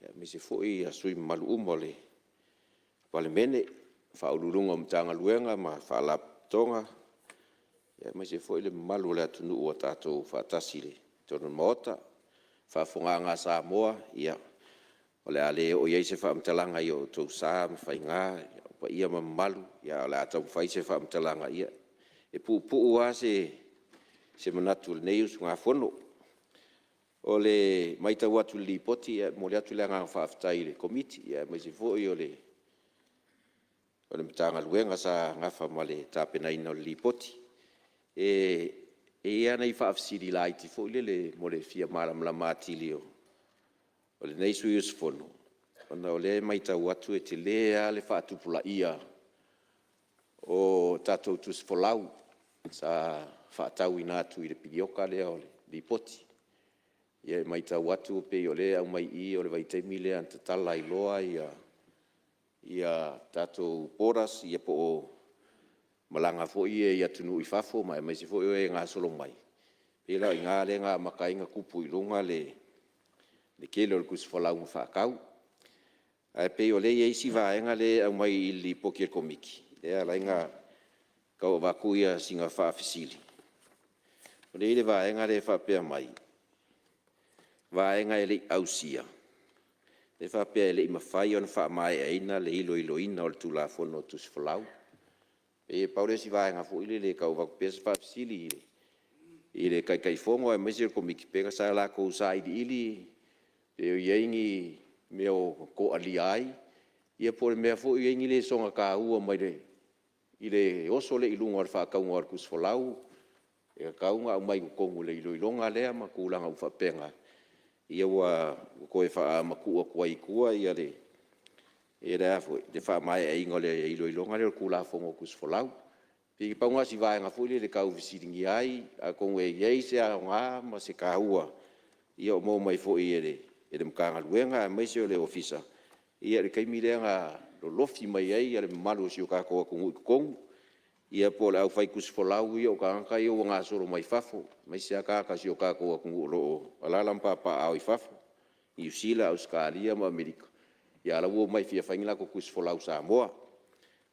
aemaise foi sui usufono mamalu uma o le Palemene. Ofisa Sili o Pulega o Matagaluega ma Faalapotopotoga, aemaise foi le mamalu o le atunuu ua tatou faatasi i totonu o le Maota. Le faafofogaaga a Samoa, ia o le a le oo i ai se faamatalaga i o outou sa ma faiga, o paia ma mamalu, ae o le a taumafai se faamatalaga e puupuu lava se manatu o lenei usugafono. O le matau atu i le Lipoti, e momoli atu le agaga faafetai i le Komiti aemaise foi o le Matagaluega sa nafa ma le tapenaina o le Lipoti. E i ai lava nai faafesili laiti foi lele mo le fia malamalama atili o lenei sui usufono, ona o lea e matau atu e tele lava le faatupulaia o tatou tusi folau sa faatauina atu i le piriota lea o le Lipoti. Ia e matau atu pei o lea e aumai i i o le vaitaimi lea na tatala ai loa tatou borders po o malaga foi ia i atunuu i fafo aemaise foi o e gasolo mai, pei la o i ina lea na amata ai ona tupu i luga le tele o le tusi folau na faatau. Ae pei o lea e i ai isi vaega lea e aumai i le Lipoti a le Komiti lea e ala ai ona tau avatu sina faafesili. O lea e i ai le vaega lea e faapea mai, vaega e le i ausia, lea e faapea e le i mafai ona faamaeaina le iloiloina o le Tulafono o Tusi Folau. E pei na pau lea o si vaega foi lele e tau avatu pea si faafesili i le Taitaifono aemaise o le Komiti, pe sa latou sailiili pe o i ai ni mea o toalia ai, ia po o le mea foi o i ai ni lesona taua mai le oso lea i luga o le faatauga o le tusi folau e tatau ona aumai i totonu o le iloiloga lea ma tulaga uma faapena, ina ua toe faamatuu atu ai i tua le faamaeaina o le iloiloga lea o le Tulafono o Tusi Folau. E pei na pau lena o si vaega foi lele e tau fesiligia ai, atonu e i ai se aoga ma se taua o maua mai foi e le Matagaluega aemaise o le Ofisa i le taimi lea na lolofi mai ai le mamalu o si o tatou atunuu i totonu, ia po o le aufai tusi folau ia o tagata ia ua gasolo mai fafo, aemaise lava tagata o si o tatou atunuu o lo o alaala ma papaaao i fafo, Niu Sila, Ausetalia ma Amerika, a o la e ua omai e fia fai ni latou tusi folau i Samoa.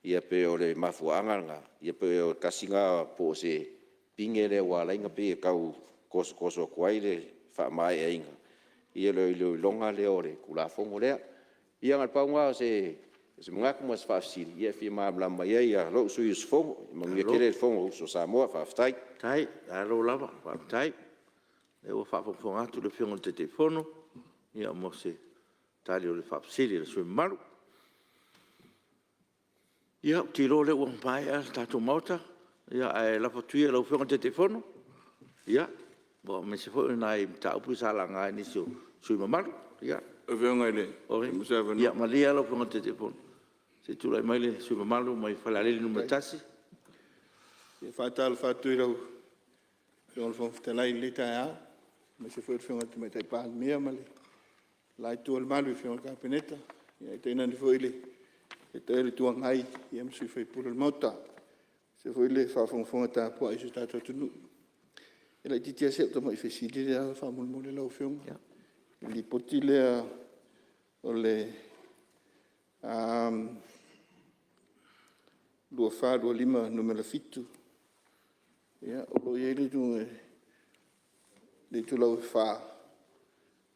Ia pei o le mafuaaga lena, ia pei o le tasi lena po o se pine lea ua ala ai ona pei e tau tosotoso atu ai le faamaeaina o le iloiloga lea o le Tulafono lea. Ia na o le pau lena o se manatu ma se faafesili e fia malamalama ai lou sui usufono. Ia manuia tele le Fonousu a Samoa. Faafetai. Faafetai. Malo lava faafetai. O lea ua faafogafoga atu le Afioga i le Taitaifono mo se tali o le faafesili a le sui usufono mamalu. Ia, ou te iloa o lea ua maea le tatou Maota, ae lafo atu ia i lau Afioga i le Taitaifono, aemaise foi o nai mataupu ia sa laga e nisi o sui usufono mamalu. Ia malie lava lau Afioga i le Taitaifono se i tulai mai le sui usufono mamalu mai Falealili 1. E faatalofa atu i lau Afioga i le Fofoga Fetalai i lenei taeao, aemaise foi le Afioga i le Tamaitai Palemia ma le la itu o le malu i Afioga i le Kapeneta, ae tainane foi le Taitai o le Itu Agai ma sui usufono o le Maota. Aemaise foi le faafogafoga tapuai a si o tatou atunuu. E laitiiti lava si au tamai fesili lea faamolemole lau Afioga. I le Lipoti lea o le 2425 Nu.7 o lo o i ai le itulau e 4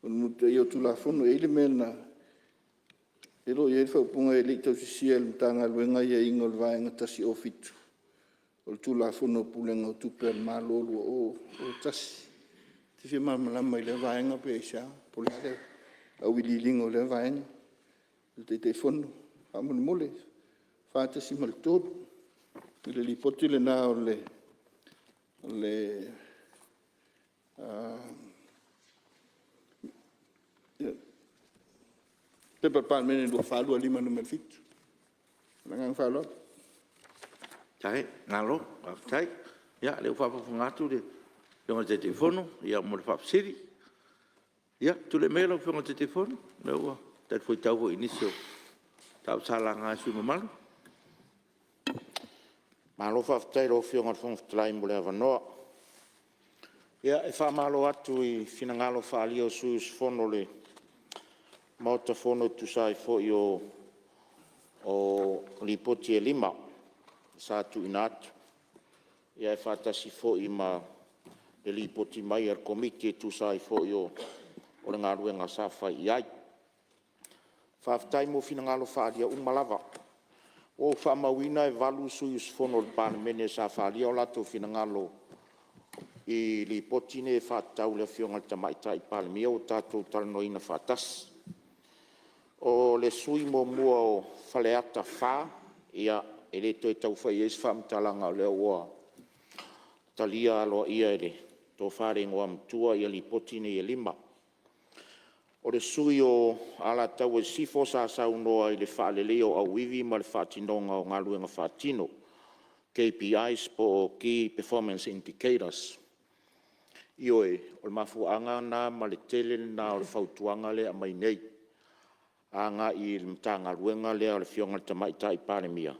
o le mulimulitaia o Tulafono. E i ai le mea na… lea o lo o i ai le faaupuga e le i tausisia e le Matagaluega aiaiga o le Vaega 107 o le Tulafono o Pulega o Tupe a le Malo 2001. Ou te fia malamalama i lea vaega pe aisea, po o le a le auiliiliga o lea vaega e le Taitaifono faamolemole. 4.3 i le Lipoti lena o le P.P.2024/2025 Nu.7. Ma le agaga faaaloalo. Malo faafetai. Ia o lea ua faafogafoga atu le Afioga i le Taitaifono mo le faafesili. Ia, tulai maia lau Afioga i le Taitaifono, o lea ua talifuaitau foi i nisi o mataupu sa laga e sui usufono mamalu. Malo faafetai i lau Afioga i le Fofoga Fetalai mo le avanoa. Ia, e faamalo atu i finagalo faaalia o sui usufono o le Maota Fono e tusa ai foi o O Lipoti e 5 sa tuuina atu e faatasi foi ma le Lipoti mai a le Komiti e tusa ai foi o le galuega sa fai i ai. Faafetai mo finagalo faaalia uma lava. Ua ou faamauina e 8 sui usufono o le Palemene sa faaalia o latou finagalo i Lipoti nei e faatatau i le Afioga i le Tamaitai Palemia ua tatou talanoaina faatasi. O le sui usufono muamua o Faleata 4, ia e le toe tau fai i ai se faamatalaga o lea ua talia aloaia e le Tofa i le Igoamatua Lipoti nei e 5. O le sui usufono o Alataua i Sisifo sa saunoa i le faaleleia o auivi ma le faatinoga o galuega faatino, KPIs po o Key Performance Indicators. Ioe, o le mafuaaga lena ma le tele lena o le fautuaga lea e aumai nei agai i le Matagaluega lea a le Afioga i le Tamaitai Palemia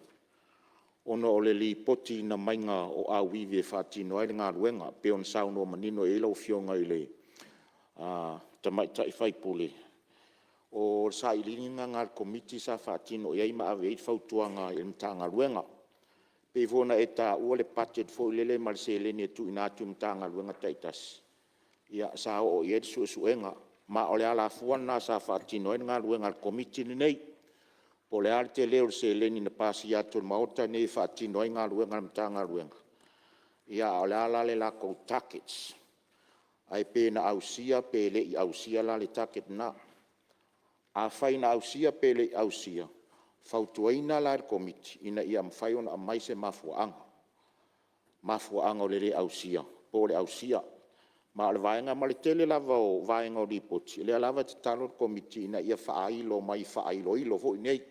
ona o le lipotiina mai o auivi e faatino ai le galuega, e pei ona saunoa manino i ai lau Afioga i le Tamaitai sui usufono. O le sailiiliga lena a le Komiti sa faatino i ai ma ave i ai le fautuaga i le Matagaluega. E pei foi ona e taua le budget foi lele ma le seleni e tuuina atu i Matagaluega taitasi, ia sa oo i ai le suesuega. Ma o le alafua lena sa faatino ai le galuega a le Komiti lenei. Po o le a le tele o le seleni na pasia atu e le Maota lenei e faatino ai galuega a le Matagaluega, a o le a la le latou targets, ae pe na ausia pe le i ausia la le target lena. Afai na ausia pe le i ausia, e fautuaina la e le Komiti ina ia mafai ona aumai se mafuaaga, mafuaaga o le le ausia po o le ausia. Ma o le vaega ma le tele lava o vaega o Lipoti, o lea lava e tatalo le Komiti ina ia faailo mai faailoilo foi nei,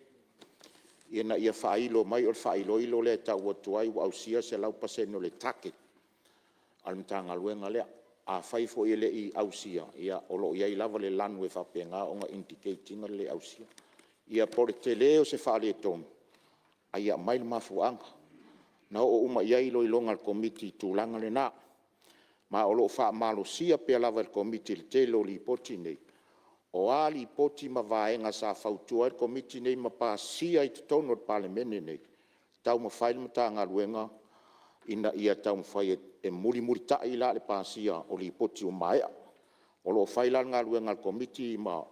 ina ia faailo mai, o le faailoilo lea e tau atu ai ua ausia le 100% o le target a le Matagaluega lea. Afai foi e le i ausia, ia o lo o i ai lava le lanu e faapena ona indicate ina le le ausia. Ia po o le tele o se faaletonu, a ia aumai le mafuaaga. Na oo uma i ai iloiloga a le Komiti i le tulaga lena, ma o lo o faamalosia pea lava e le Komiti i le tele o Lipoti nei, o a Lipoti ma vaega sa fautua ai le Komiti lenei ma pasia i totonu o le Palemene lenei, taumafai le Matagaluega ina ia taumafai e mulimulitai la le pasia o Lipoti ua maea. O lo o fai la le galuega a le Komiti ma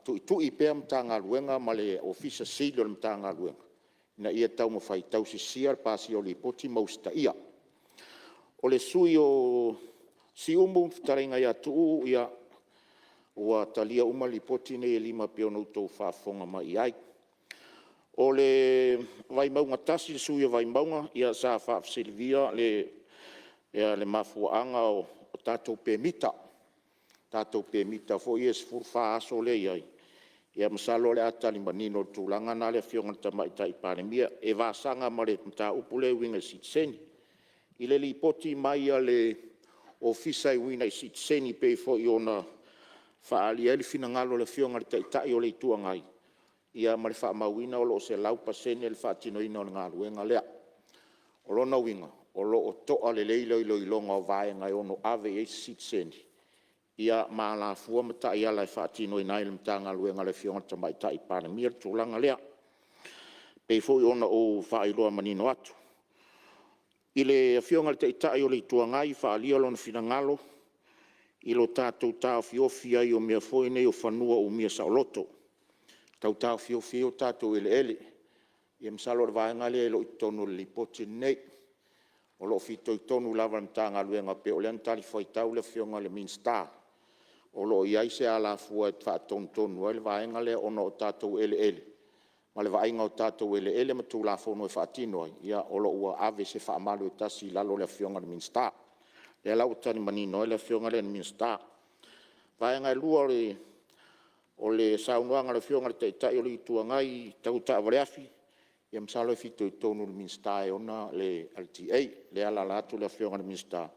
tuitui pea Matagaluega ma le Ofisa Sili o le Matagaluega ina ia taumafai e tausisia le pasia o Lipoti ma usitaia. O le sui usufono o Siumu le Fetalaiga ia Tuuu, ia, ua talia uma Lipoti nei e 5 e pei ona outou faafofoga mai i ai. O le Vaimauga 1, le sui usufono o Vaimauga, ia sa faafesiligia le mafuaaga o tatou pemita, tatou pemita foi ia e 14 aso lea e i ai. Ia masalo o le a tali manino i le tulaga lena le Afioga i le Tamaitai Palemia, e vasaga ma le mataupu lea e uiga i sitiseni. I le lipoti mai a le Ofisa e uiga i sitiseni pei foi ona faaalia ai le finagalo o le Afioga i le Taitai o le Itu Agai, ia ma le faamauina o lo o 100% le faatinoina o le galuega lea. O lona uiga o lo o to'a lelei le iloiloga o vaega e ono ave i ai se sitiseni, ia ma alafua ma taiala e faatinoina ai e le Matagaluega a le Afioga i le Tamaitai Palemia le tulaga lea, e pei foi ona ou faailoa manino atu. I le Afioga i le Taitai o le Itu Agai, faaalia lona finagalo i lo tatou taofiofi ai o mea foi nei o fanua umia saoloto, tau taofiofi ai o tatou eleele. Ia masalo o le vaega lea e le o i totonu o le Lipoti lenei. O lo o fitoitonu lava i le Matagaluega pei o lea na talifuaitau le Afioga i le Minisita, o lo o i ai se alafua e faatonutonu ai le vaega lea ona o tatou eleele ma le vaaiga o tatou eleele ma Tulafono e faatino ai, ia o lo o ua ave se faamalu e tasi i lalo o le Afioga i le Minisita. O lea la ua tali manino ai le Afioga lea i le Minisita. O le vaega e lua o le saunoaga a le Afioga i le Taitai o le Itu Agai tau taavaleafi, ia masalo e fitoitonu i le Minisita e ona le LTA, lea e alaala atu le Afioga i le Minisita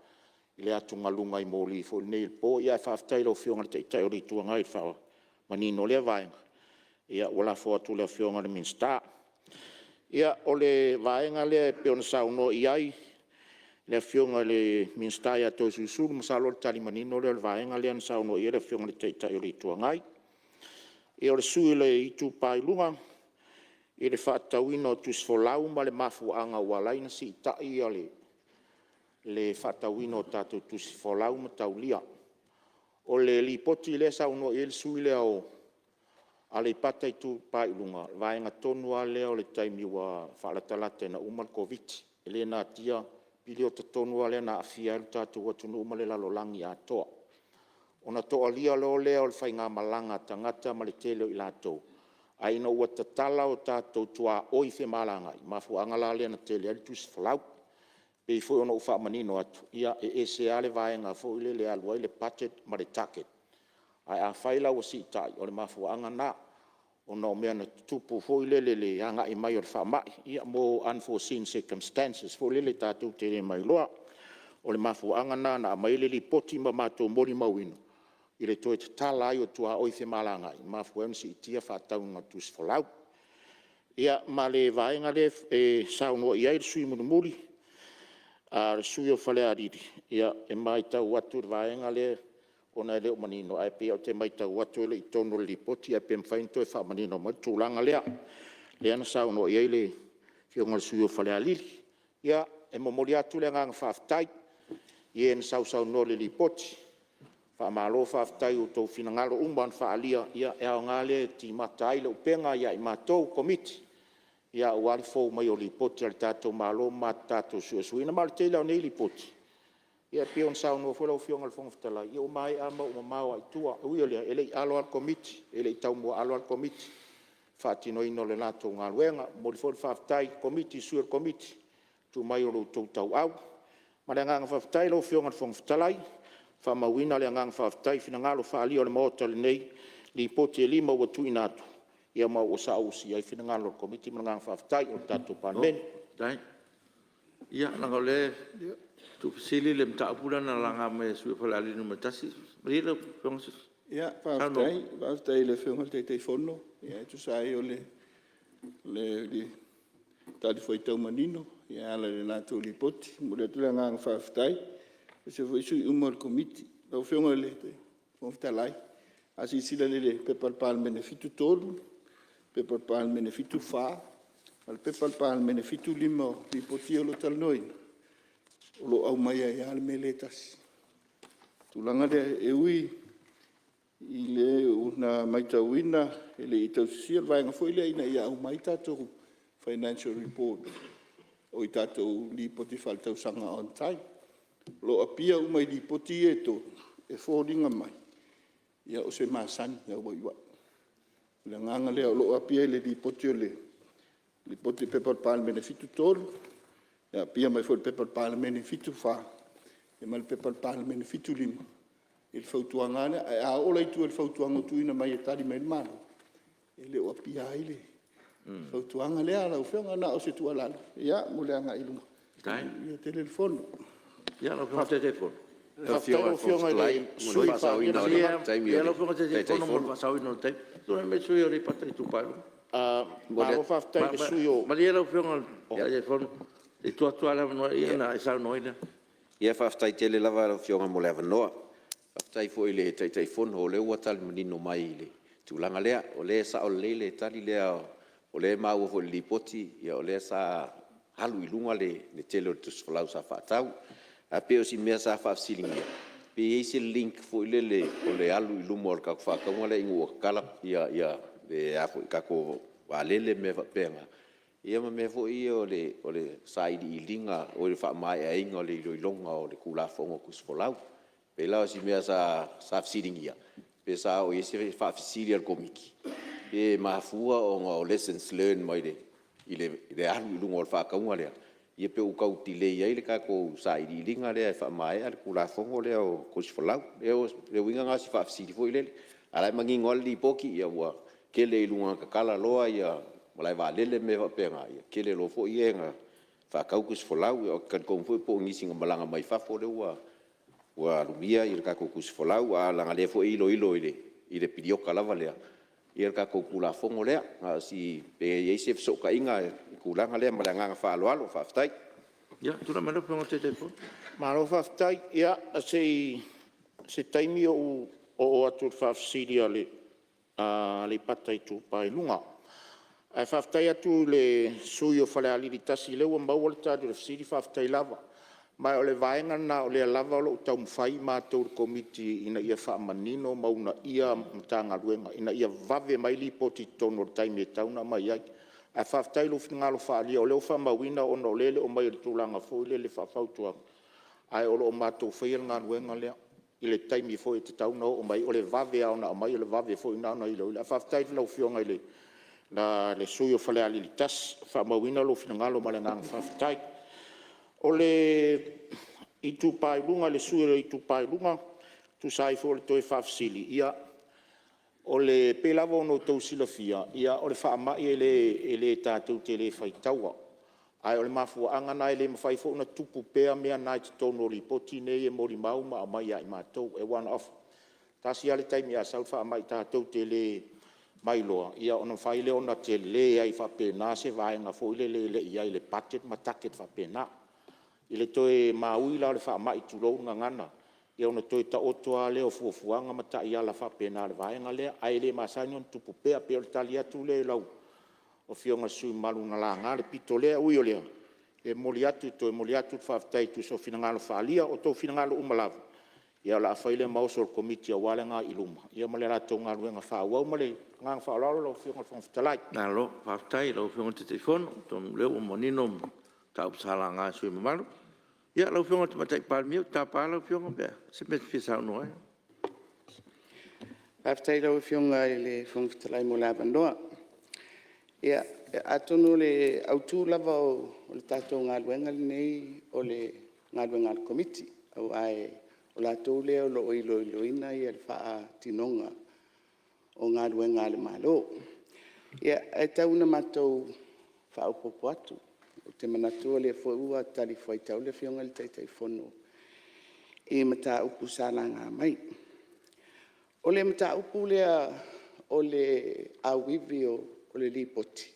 i le atugaluga i moli foi nei i le po. Ae faafetai i lau Afioga i le Taitai o le Itu Agai i le faamanino o lea vaega, ua lafo atu i le Afioga i le Minisita. Ia, o le vaega lea e pei ona saunoa i ai le Afioga i le Minisita ia Toeolesulusulu, masalo o le tali manino lea o le vaega lea na saunoa i ai le Afioga i le Taitai o le Itu Agai. Ia o le sui usufono o le Itupa i Luga, i le faatatauina o tusifolau ma le mafuaaga ua ala ai ona siitai le faatauina o tatou tusifolau ma taulia. O le Lipoti lea e saunoa i ai le sui usufono lea o Aleipata Itupa i Luga, o le vaega tonu lava lea o le taimi ua faalatalata ina uma le Koviti. E le natia le piriota tonu lava lea na aafia ai le tatou atunuu ma le lalolagi atoa. Ona toalia loa lea o le faigamalaga a tagata ma le tele o i latou, ae ina ua tatala o tatou tuaoi femalagaai, mafuaaga la lea na tele ai le tusifolau. E pei foi ona ou faamanino atu, ia e ese lava le vaega foi lele e alu ai le budget ma le target. Ae afai la ua siitai, o le mafuaaga lena, ona o mea na tutupu foi lele i le agai mai o le faamai, ia mo unforeseen circumstances foi lele tatou te le mailoa. O le mafuaaga lena na aumai ai le lipoti ma matou molimauina i le toe tatala ai o tuaoi femalagaai, na mafua ai ona siitia le faatauga o tusifolau. Ia ma le vaega lea e saunoa i ai le sui usufono mulimuli, le sui usufono o Falealili, e matau atu i le vaega lea ona e le o manino, ae pei ou te matau atu e le i totonu o le Lipoti, ae pe mafai ona toe faamanino mai le tulaga lea, lea na saunoa i ai le Afioga i le sui usufono o Falealili. Ia, e momoli atu le agaga faafetai i e na sausaunoa i le Lipoti, faamalo faafetai i outou finagalo uma na faaalia, e aoga lea e timata ai le upega ia i matou o Komiti aua le fou mai o Lipoti a le tatou Malo ma tatou suesueina. Ma o le tele lava o nei Lipoti, e pei ona saunoa foi lau Afioga i le Fofoga Fetalai, ia ua maea lava ma uu mamao lava i tua. Ui o lea, e le i alo lava le Komiti, e le i taumuaalo lava le Komiti i le faatinoina o le latou galuega. E momoli foi le faafetai i le Komiti i sui o le Komiti i le tuu mai o lo outou tauau. Ma le agaga faafetai lau Afioga i le Fofoga Fetalai, e faamauina le agaga faafetai i finagalo faaalia o le Maota i lenei Lipoti e 5 ua tuuina atu, ma ua saausi i ai finagalo o le Komiti. Ma le agaga faafetai o le tatou Palemene. Malo faafetai. Ia leaga o lea e tuufesili le mataupu lea na laga mai e le sui usufono mo Falealili 1. Malie lau Afioga se i saunoa. Ia, faafetai i le Afioga i le Taitaifono e tusa ai o le talifuaitau manino e ala i le latou Lipoti. E momoli atu le agaga faafetai aemaise foi sui usufono uma o le Komiti. Lau Afioga i le Fofoga Fetalai, a silasila i le P.P.2023/2024 7, P.P.2023/2024 ma le P.P.2023/2025 o Lipoti ia o lo o talanoaina, o lo o aumai ai lava le mea lea e tasi. O le tulaga lea e ui ina matauina e le i tausisia le vaega foi lea ina ia aumai tatou financial report tatou Lipoti Faaletausaga on time. O lo o appear uma i Lipoti ia e tolu e foliga mai o se masani ua iai. O le agaga lea o lo o appear i le Lipoti P.P.2023/2024, e appear mai foi i le P.P.2023/2024 ma le P.P.2023/2025 i le fautuaga lava lea. Ae a oo la i tua i le fautuaga ua tuuina mai e tali mai ai le Malo, e le o appear ai le fautuaga lea lau Afioga. Na o se tuualalo mo le agai i luma, manuia tele le fono. Faafetai lau Afioga i le Taitaifono mo le faasaoina o le taimi. Malie lau Afioga i le Taitaifono se i tuu atu lava le avanoa ona e saunoa ai lea. Ia faafetai tele lava lau Afioga mo le avanoa. Faafetai foi i le Taitaifono o lea ua tali manino mai i le tulaga lea. O lea e sao lelei le tali lea, o lea e maua foi i le Lipoti o lea sa alu i luga le tele o le tusifolau sa faatau. Ae pei o si mea sa faafesiligia, pe i ai se link foi lele o le alu i luma o le tatou faatauga lea ina ua tatala tatou vaalele ma mea faapena, ia ma mea foi ia o le faamaeaina o le iloiloga o le Tulafono o Tusifolau. E pei la o si mea sa fesiligia, pe sa oo i ai se faafesili a le Komiti, pe mafua ona o lessons learned mai le alu i luga o le faatauga lea, ia pe ua tau delay ai le tatou sailiiliga lea e faamaea le Tulafono lea o Tusifolau. O le uiga lena o si faafesili foi lele, a o la e manino lava le Lipoti ua tele i luga ina tatala loa malaevaalele ma mea faapena, ia tele loa foi e na faatau tusifolau. Ou te talitonu foi po o nisi na malaga mai fafo lea ua alumia le tatou tusifolau, ae leaga o lea foi e iloilo i le piriota lava lea le tatou Tulafono lea. Na o si… pe i ai se fesootaiga i le tulaga lea ma le agaga faaaloalo. Faafetai. Ia, tulai mai lau Afioga i le Taitaifono. Malo faafetai. Ia se i… O se taimi ou oo atu i le faafesili a Aleipata Itupa i Luga. Ae faafetai atu i le sui usufono o Falealili 1 o lea ua maua le tali o le fesili, faafetai lava. Ma o le vaega lena o lea lava o lo o taumafai matou le Komiti ina ia faamanino ma uunaia Matagaluega ina ia vave mai Lipoti i totonu i le taimi e tatau ona aumai ai. Ae faafetai i lou finagalo faaalia o lea ua faamauina ona o lea e le o aumaia i le tulaga foi lele faafautuaga, ae o lo o matou faia le galuega lea i le taimi foi e tatau ona oo mai ai. O le vave lava ona aumai o le vave foi lena ona iloilo. Ae faafetai i lau Afioga i le sui usufono o Falealili 1, ua faamauina lou finagalo ma le agaga faafetai. O le Itupa i Luga i le sui usufono o le Itupa i Luga e tusa ai foi o le toe faafesili, ia e pei lava ona outou silafia o le faamai e tatou te le faitaua. Ae o le mafuaaga lena e le mafai foi ona tupu pea mea na i totonu o Lipoti nei e molimau ma aumai ia i matou. Aua e tasi lava le taimi a sau le faamai tatou te le mailoa ona mafai lea ona tele ai faapena se vaega foi lele e le i i ai i le budget ma target faapena. I le toe maui la o le faamai tulou le gagana, ia ona toe taoto lava lea o fuafuaga ma taiala faapena a le vaega lea, ae le masani ona tupu pea. E pei o le tali atu lea i lau Afioga i le sui usufono mamalu na laga le pito lea. Ui o lea, e toe momoli atu le faafetai e tusa o finagalo faaalia. O outou finagalo uma lava o le a fai lea ma oso o le Komiti aua le agai i luma ma le latou galuega faaauau. Ma le agaga faaaloalo lau Afioga i le Fofoga Fetalai. Malo faafetai i lau Afioga i le Taitaifono, atonu o lea ua manino mataupu sa laga e sui usufono mamalu. Ia lau Afioga i le Tamaitai Palemia, ou te tapa lau Afioga pe a o se mea e te fia saunoa ai. Faafetai i lau Afioga i le Fofoga Fetalai mo le avanoa. Ia, atonu o le autu lava o le tatou galuega lenei o le galuega a le Komiti, aua o latou lea o lo o iloiloina le faatinoga o galuega a le Malo. Ae tau ina matou faaopoopo atu, ou te manatu o lea foi ua talifuaitau le Afioga i le Taitaifono i mataupu sa laga mai. O le mataupu lea o le auivi o le Lipoti,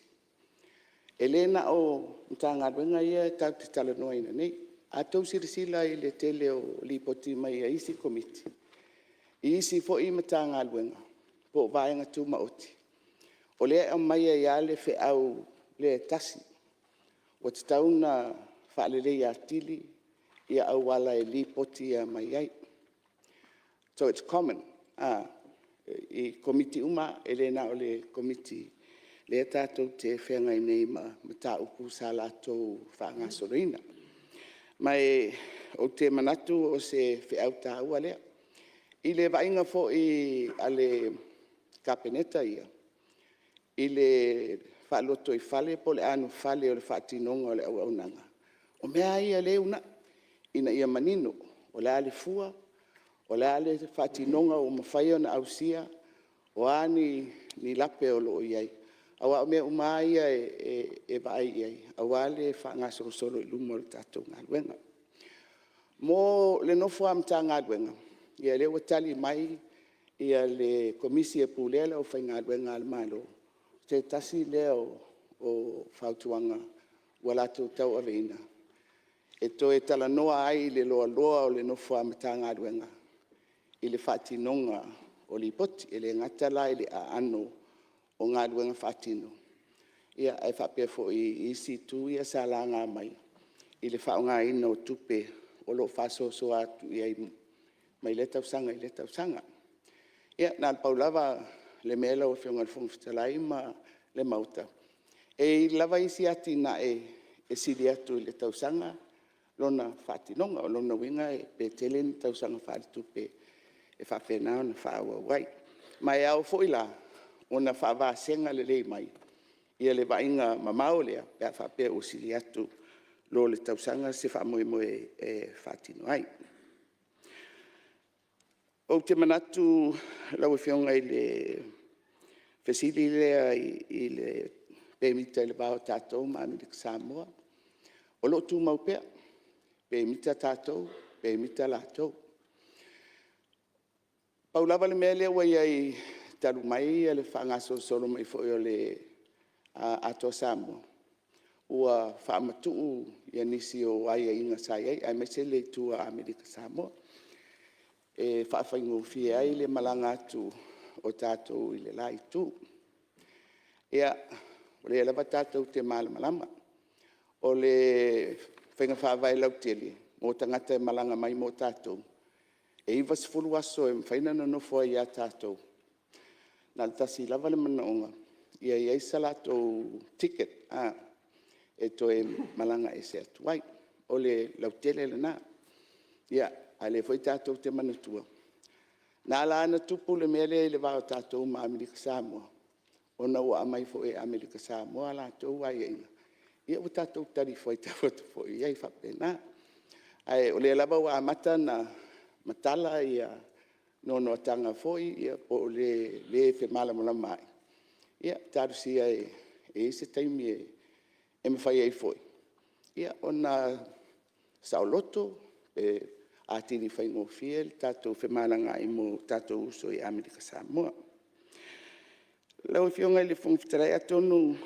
e le na o Matagaluega ia tatou te talanoaina nei. A outou silasila i le tele o Lipoti mai isi Komiti i isi foi Matagaluega po o Vaega Tumaoti, o lea e aumai ai lava le feau lea e tasi, ua tatau ona faaleleia atili auala e lipoti mai ai. So its common i Komiti uma lava, e le na o le Komiti lea tatou te feagai nei ma mataupu sa latou faagasoloina. Ma ou te manatu o se feau taua lea. I le vaaiga foi a le Kapeneta ia i le faalotoifale po o le anofale o le faatinoga o le auaunaga, o mea lava ia o lea e uunai ina ia manino, o le a le fua, o le a le faatinoga ua mafai ona ausia, o a ni lape o lo o i ai, aua o mea uma lava ia e vaai i ai aua le faagasolosolo i luma o le tatou galuega. Mo le nofo a Matagaluega, ia o lea ua tali mai le Komisi e Pulea le Aufaigaluega a le Malo, o se tasi lea o fautuaga ua latou tauaveina e toe talanoa ai i le loaloa o le nofo a Matagaluega i le faatinoga o Lipoti. E le gata la i le aano o galuega faatino, ae faapea foi i isi itu ia sa laga mai i le faaaogaina o tupe o lo o faasoasoa atu i ai mai lea tausaga i lea tausaga. Ia na o le pau lava le mea lau Afioga i le Fofoga Fetalai ma le Maota, e i ai lava isi atinae e sili atu i le tausaga lona faatinoga. O lona uiga pe tele ni tausaga faaletupe e faapena ona faaauau ai. Ma e ao foi la ona faavasega lelei mai le vaaiga mamao lea pe a faapea ua sili atu lo le tausaga se faamoemoe e faatino ai. Ou te manatu lau Afioga i le fesili lea i le pemita i le va o tatou ma Amerika Samoa, o lo o tumau pea, pemita tatou, pemita latou. Pau lava le mea lea ua i ai talu mai le faagasolosolo mai foi o le Atoa Samoa, ua faamatuu nisi o aiaiga sa i ai aemaise le itu a Amerika Samoa e faafaigofie ai le malaga atu o tatou i le la itu. O lea lava tatou te malamalama, o le faiga faavae lautele mo tagata e malaga mai mo tatou, e 90 aso e mafai ona nonofo ai ia tatou, na o le tasi lava le manaoga, ia i ai se latou ticket e toe malaga ese atu ai. O le lautele lena. A o lea foi tatou te manatua, na ala ona tupu le mea lea i le va o tatou ma Amerika Samoa, ona ua aumai foi e Amerika Samoa a latou aiaiga, ia ua tatou talifuaitau atu foi i ai faapena. Ae o lea lava ua amata ona matala noanoatga foi po o le le femalamalamaai, ia talosia e i ai se taimi e mafai ai foi ona saoloto atili faigofie le tatou femalagaai mo tatou uso i Amerika Samoa. Lau Afioga i le Fofoga Fetalai, atonu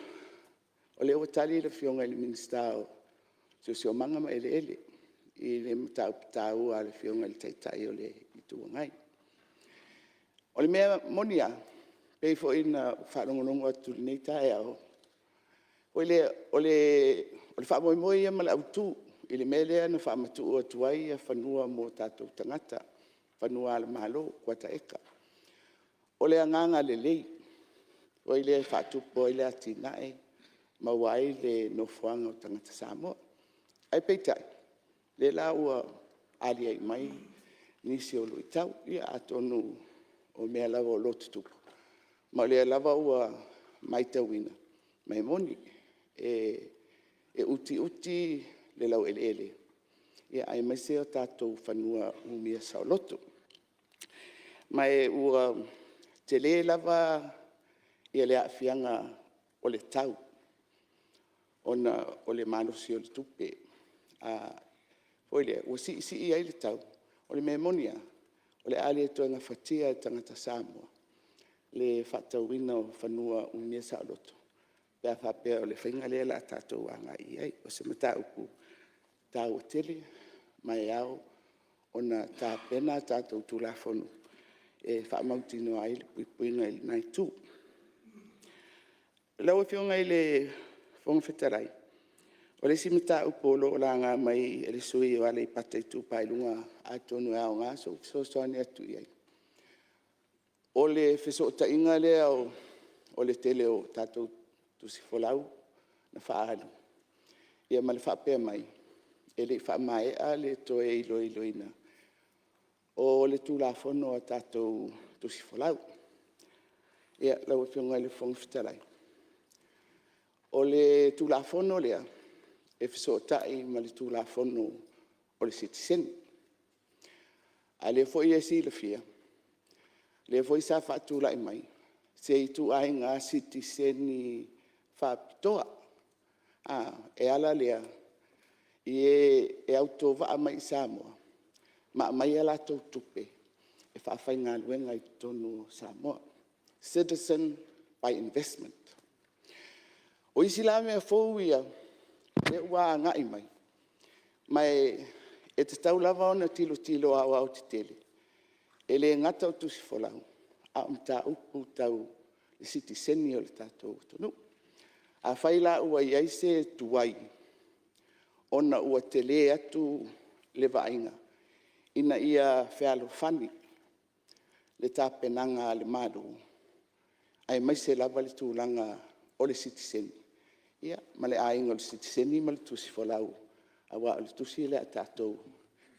o lea ua tali le Afioga i le Minisita o le Siosiomaga ma Eleele i le mataupu taua a le Afioga i le Taitai o le Itu Agai. O le mea moni lava, e pei foi ona ou faalogologo atu i lenei taeao, o le faamoemoe ia ma le autu i le mea lea na faamatuu atu ai fanua mo tatou tagata, fanua a le Malo, kuata eka. O le agaga lelei lea e faatupu ai le atinae, maua ai le nofoaga o tagata Samoa. Ae peitai, o lea la ua aliali mai nisi o luitau. Ia atonu o mea lava o lo o tutupu, ma o lea lava ua matauina, ma e moni, e utiuti le laueleele aemaise o tatou fanua umia saoloto. Ma ua tele lava le aafiaga o le tau ona o le malosi o le tupe foi lea ua siisii ai le tau. O le mea moni lava, o le a le toe gafatia e tagata Samoa le faatauina o fanua umia saoloto pe a faapea o le faiga lea o le a tatou agai i ai. O se mataupu taua tele ma e ao ona tapena a tatou Tulafono e faamautinoa ai le puipuiga i lena itu. Lau Afioga i le Fofoga Fetalai, o le isi mataupu o lo o laga mai e le sui usufono mo Aleipata Itupa i Luga, atonu e aoga so'u fesoasoani atu i ai, o le fesootaiga lea o le tele o tatou tusifolau na faaalu ma le faapea mai e le i faamaea le toe iloiloina o le Tulafono a tatou tusifolau. Lau Afioga i le Fofoga Fetalai, o le Tulafono lea e fesootai ma le Tulafono o le Sitiseni. A o lea foi e silafia, o lea foi sa faatulai mai se ituaiga sitiseni faapitoa e ala lea i e e autovaa mai i Samoa ma aumai a latou tupe e faafaigaluega i totonu o Samoa, citizen by investment. O isi la mea fou ia lea ua agai mai, ma e tatau lava ona tilotilo aoaotetele, e le gata o tusifolau, a o mataupu tau sitiseni a le tatou atunuu. Afai la ua i ai se tuai ona ua tele atu le vaaiga ina ia fealofani le tapenaga a le Malo, aemaise lava le tulaga o le sitiseni, ia ma le aiga o le sitiseni ma le tusifolau, aua o le tusi lea a tatou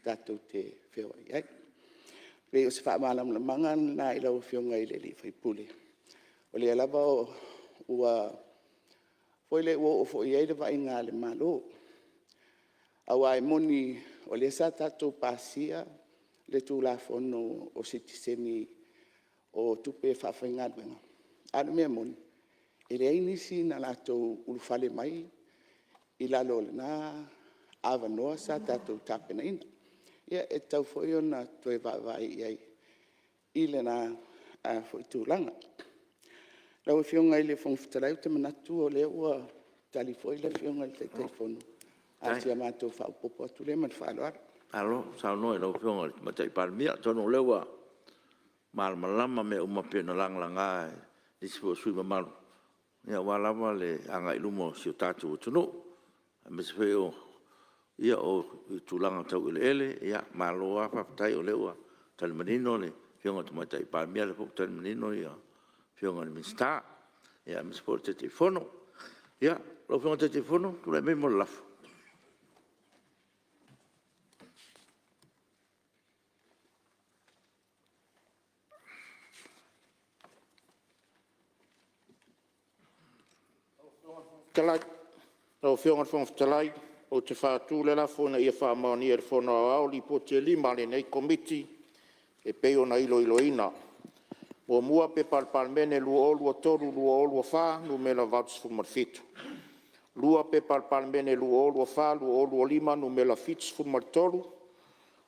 tatou te feoai ai. E pei o se faamalamalamaga lena i lau Afioga i le sui usufono, o lea lava ua oo foi i ai le vaaiga a le Malo. Aua e moni o lea sa tatou pasia le Tulafono o Sitiseni o tupe faafaigaluega, a o le mea moni, e leai nisi na latou ulufale mai i lalo o lena avanoa sa tatou tapenaina. Ia, e tatau foi ona toe vaavaai i ai i lena foi tulaga. Lau Afioga i le Fofoga Fetalai, ou te manatu o lea ua tali foi le Afioga i le Taitaifono, a o si a matou faaopoopo atu lea ma le faaaloalo. Malo saunoa i lau Afioga i le Tamaitai Palemia. Atonu o lea ua malamalama mea uma pei ona lagalaga e nisi foi o sui usufono mamalu. aua lava le agai i luma o si o tatou atunuu, aemaise foi o tulaga tau eleele. Malo lava faafetai o lea ua tali manino le Afioga i le Tamaitai Palemia, o lea foi ua tali manino le Afioga i le Minisita, aemaise foi o le Taitaifono. Ia, lau Afioga i le Taitaifono, tulai mai mo le lafo. Lau Afioga i le Fofoga Fetalai, ou te faatu le lafo, Ina ia faamaonia e le Fono Aoao Lipoti e 5 a lenei Komiti e pei ona iloiloina. 1. P.P.2023/2024 Nu.87, 2. P.P.2023/2024 Nu.73,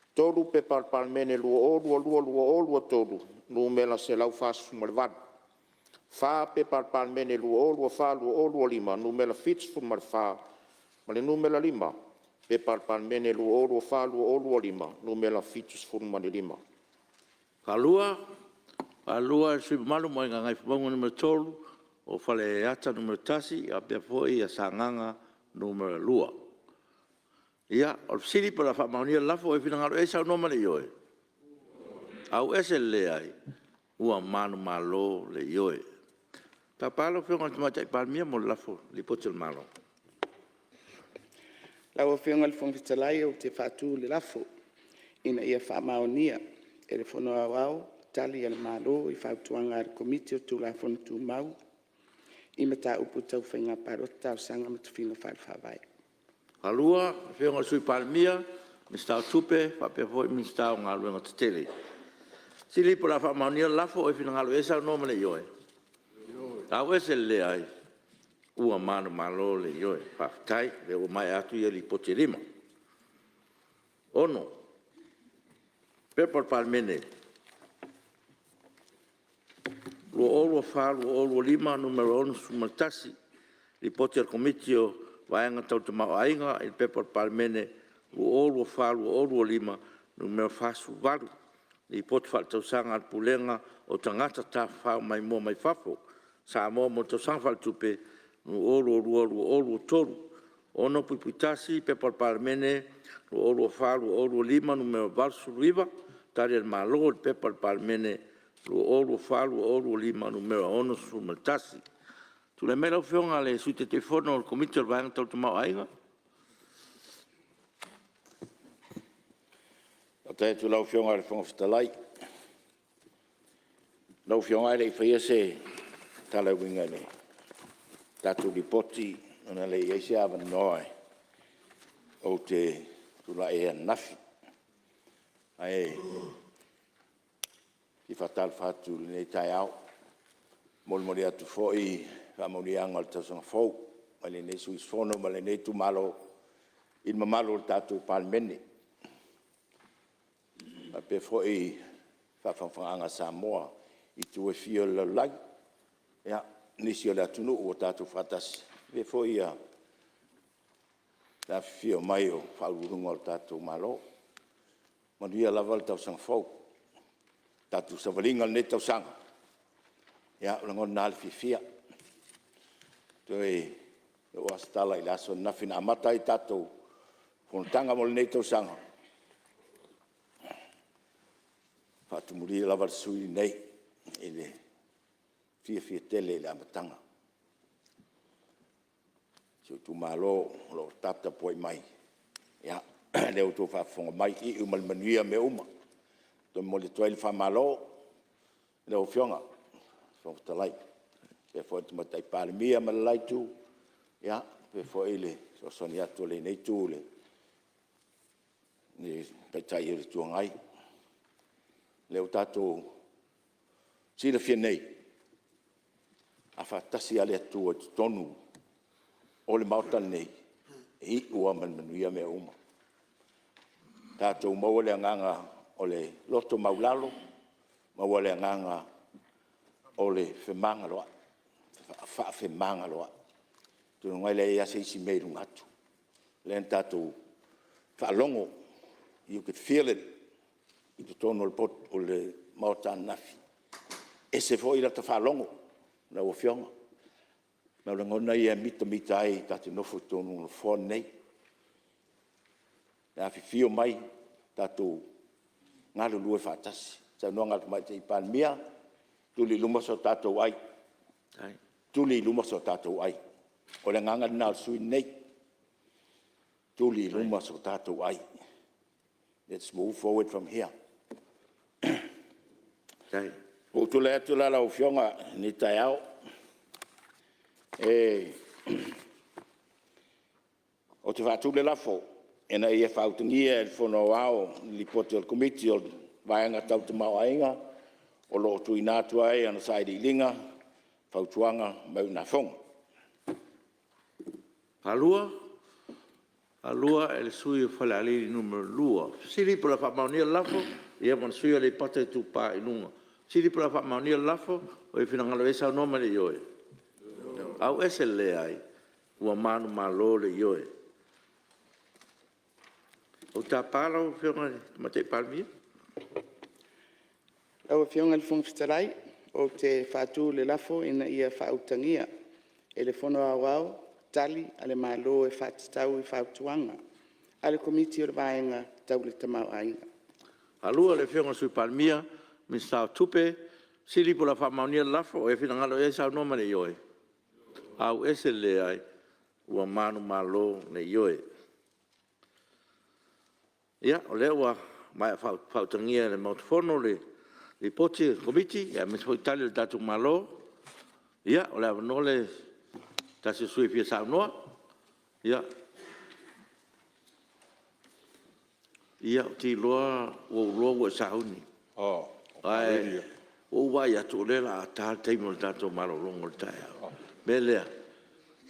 3. P.P.2022/2023 Nu.148, 4. P.P.2024/2025 Nu.74 ma le F5. P.P.2024/2025 Nu.75. E faatulua e le sui usufono mamalu mai Gagaifomauga Nu.3, o Faleata Nu.1 faapea foi Sagaga Nu.2. Ia, o le fesili po o le a faamaonia le lafo. O ai e finagalo i ai saunoa ma le ioe. Auese le leai. Ua manumalo le ioe. Tapa lau Afioga i le Tamaitai Palemia mo le lafo o le Lipoti a le Malo. Lau Afioga i le Fofoga Fetalai ou te faatu le lafo, Ina ia faamaonia e le Fono Aoao Tali a le Malo i Fautuaga a le Komiti o Tulafono Tumau i Mataupu Tau Faiga Palota, Talosaga ma Tofiga Faale-Faavae. O lea ua maea faautagia e le Sui Palemia, Minisita o Tupe faapea foi le Minisita o Galuega Tetele. O le fesili po o le a faamaonia le lafo. O ai e finagalo i ai saunoa ma le ioe. Auese le leai. Ua manumalo le ioe. Faafetai o lea ua maea atu ia Lipoti e 5. 6. P.P.2024/2025 Nu.61, Lipoti a le Komiti o le Vaega Tau le Tamaoaiga i le Pepa a le Palemene 2024/2025 Nu.48, Lipoti Faaletausaga a le Pulega o Tagata Tafafao Maimoa mai Fafo a Samoa mo le Tausaga Faaletupe 2022/2023. 6.1 P.P.2024/2025 Nu.89, Tali a le Malo i le Pepa a le Palemene 2024/2025 Nu.61. Tulai mai lau Afioga i le Sui Taitaifono o le Komiti o le Vaega Tau le Tamaoaiga. Faafetai atu i lau Afioga i le Fofoga Fetalai. Lau Afioga a o le i faia se tala e uiga i le tatou Lipoti ona e le i i ai se avanoa ou te tulai ai ananafi. Ae fia faatalofa atu i lenei taeao, e molimoli atu foi faamanuiaga o le tausaga fou mai lenei sui usufono ma lenei itumalo i le mamalu o le tatou Palemene, faapea foi le faafofogaaga a Samoa i itu e fia o le lalolagi, ia nisi o le atunuu ua tatou faatasi, faapea foi le afifio mai o Faauluuluga o tatou Malo. Manuia lava le tausaga fou. Le tatou savaliga i lenei tausaga, ia e lagona lava le fiafia. E toe oo lava se tala i le aso ananafi na amata ai le tatou fonotaga mo lenei tausaga, e faatumulia lava le sui usufono lenei i le fiafia tele i le amataga. Si ou itumalo o lo o taputapuai mai, ia o lea ua outou faafofoga mai, e iu ma le manuia mea uma. E toe momoli atu ai le faamalo i lau Afioga i le Fofoga Fetalai, faapea foi le Tamaitai Palemia ma le la itu, ia faapea foi le fesoasoani atu a lenei itu i le Taitai o le Itu Agai. O lea ua tatou silafia nei, a faatasi lava le Atua i totonu o le Maota lenei, e iu lava ma le manuia mea uma. Tatou maua le agaga o le loto maualalo, maua le agaga o le fefaamagaloai, faafemagaloai. Atonu e leai lava se isi mea i luga atu. O lea na tatou faalogo, you could feel it i totonu o le Maota ananafi. E ese foi lata faalogo lau Afioga. Ma o lagona ia e mitamita ai ta te nofo i totonu o Nofoa nei. E afifio mai, tatou galulue faatasi. O le saunoaga a le Tamaitai Palemia, tuli i luma so tatou ai, tuli i luma so tatou ai. O le agaga lena o le sui usufono lenei, tuli i luma so tatou ai. Let's move forward from here. Ua ou tulai atu la lau Afioga i lenei taeao, ou te faatu le lafo, Ina ia faautagia e le Fono Aoao le Lipoti a le Komiti o le Vaega Tau le Tamaoaiga o lo o tuuina atu ai ana Sailiiliga, Fautuaga ma Iugafono. E faaluae le sui usufono mo Falealili 2. O le fesili po o le a faamaonia le lafo? Ia ma le sui usufono mo Aleipata Itupa i Luga. O le fesili po o le a faamaonia le lafo? O e finagalo ai saunoa mai i le ioe. Ioe. Ua manumalo le Ioe. Ou te tapa lau Afioga i le Tamaitai Palemia. Lau Afioga i le Fofoga Fetalai ou te faatu le lafo, Ina ia faautagia e le Fono Aoao Tali a le Malo e faatatau i Fautuaga a le Komiti o le Vaega Tau le Tamaoaiga. E faaluae le Afioga i le Sui Palemia, Minisita o Tupe. O le fesili po o le a faamaonia le lafo. O e finagalo i ai saunoa mai i le ioe. Ioe. Ua manumalo le Ioe. Ia, o lea ua maea faautagia e le Maota Fono le Lipoti a le Komiti aemaise foi Tali a le tatou Malo. Ia, o le avanoa lenei i se tasi o sui usufono e fia saunoa. Ia, ou te iloa ua ou iloa ua e sauni, ae ua ou vaai atu o lea o le a ta le taimi o le tatou malologa o le taeao. O le mea lea,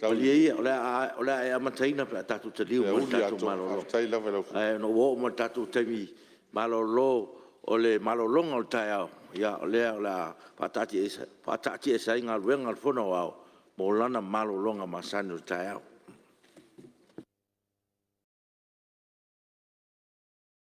malie ia o le a e amataina pe a tatou taliu mai i le tatou malologa. Ae ina ua oo mai i le tatou taimi malolo o le malologa o le taeao, o lea o le a faataatiaese ai galuega a le Fono Aoao mo lana malologa masani o le taeao.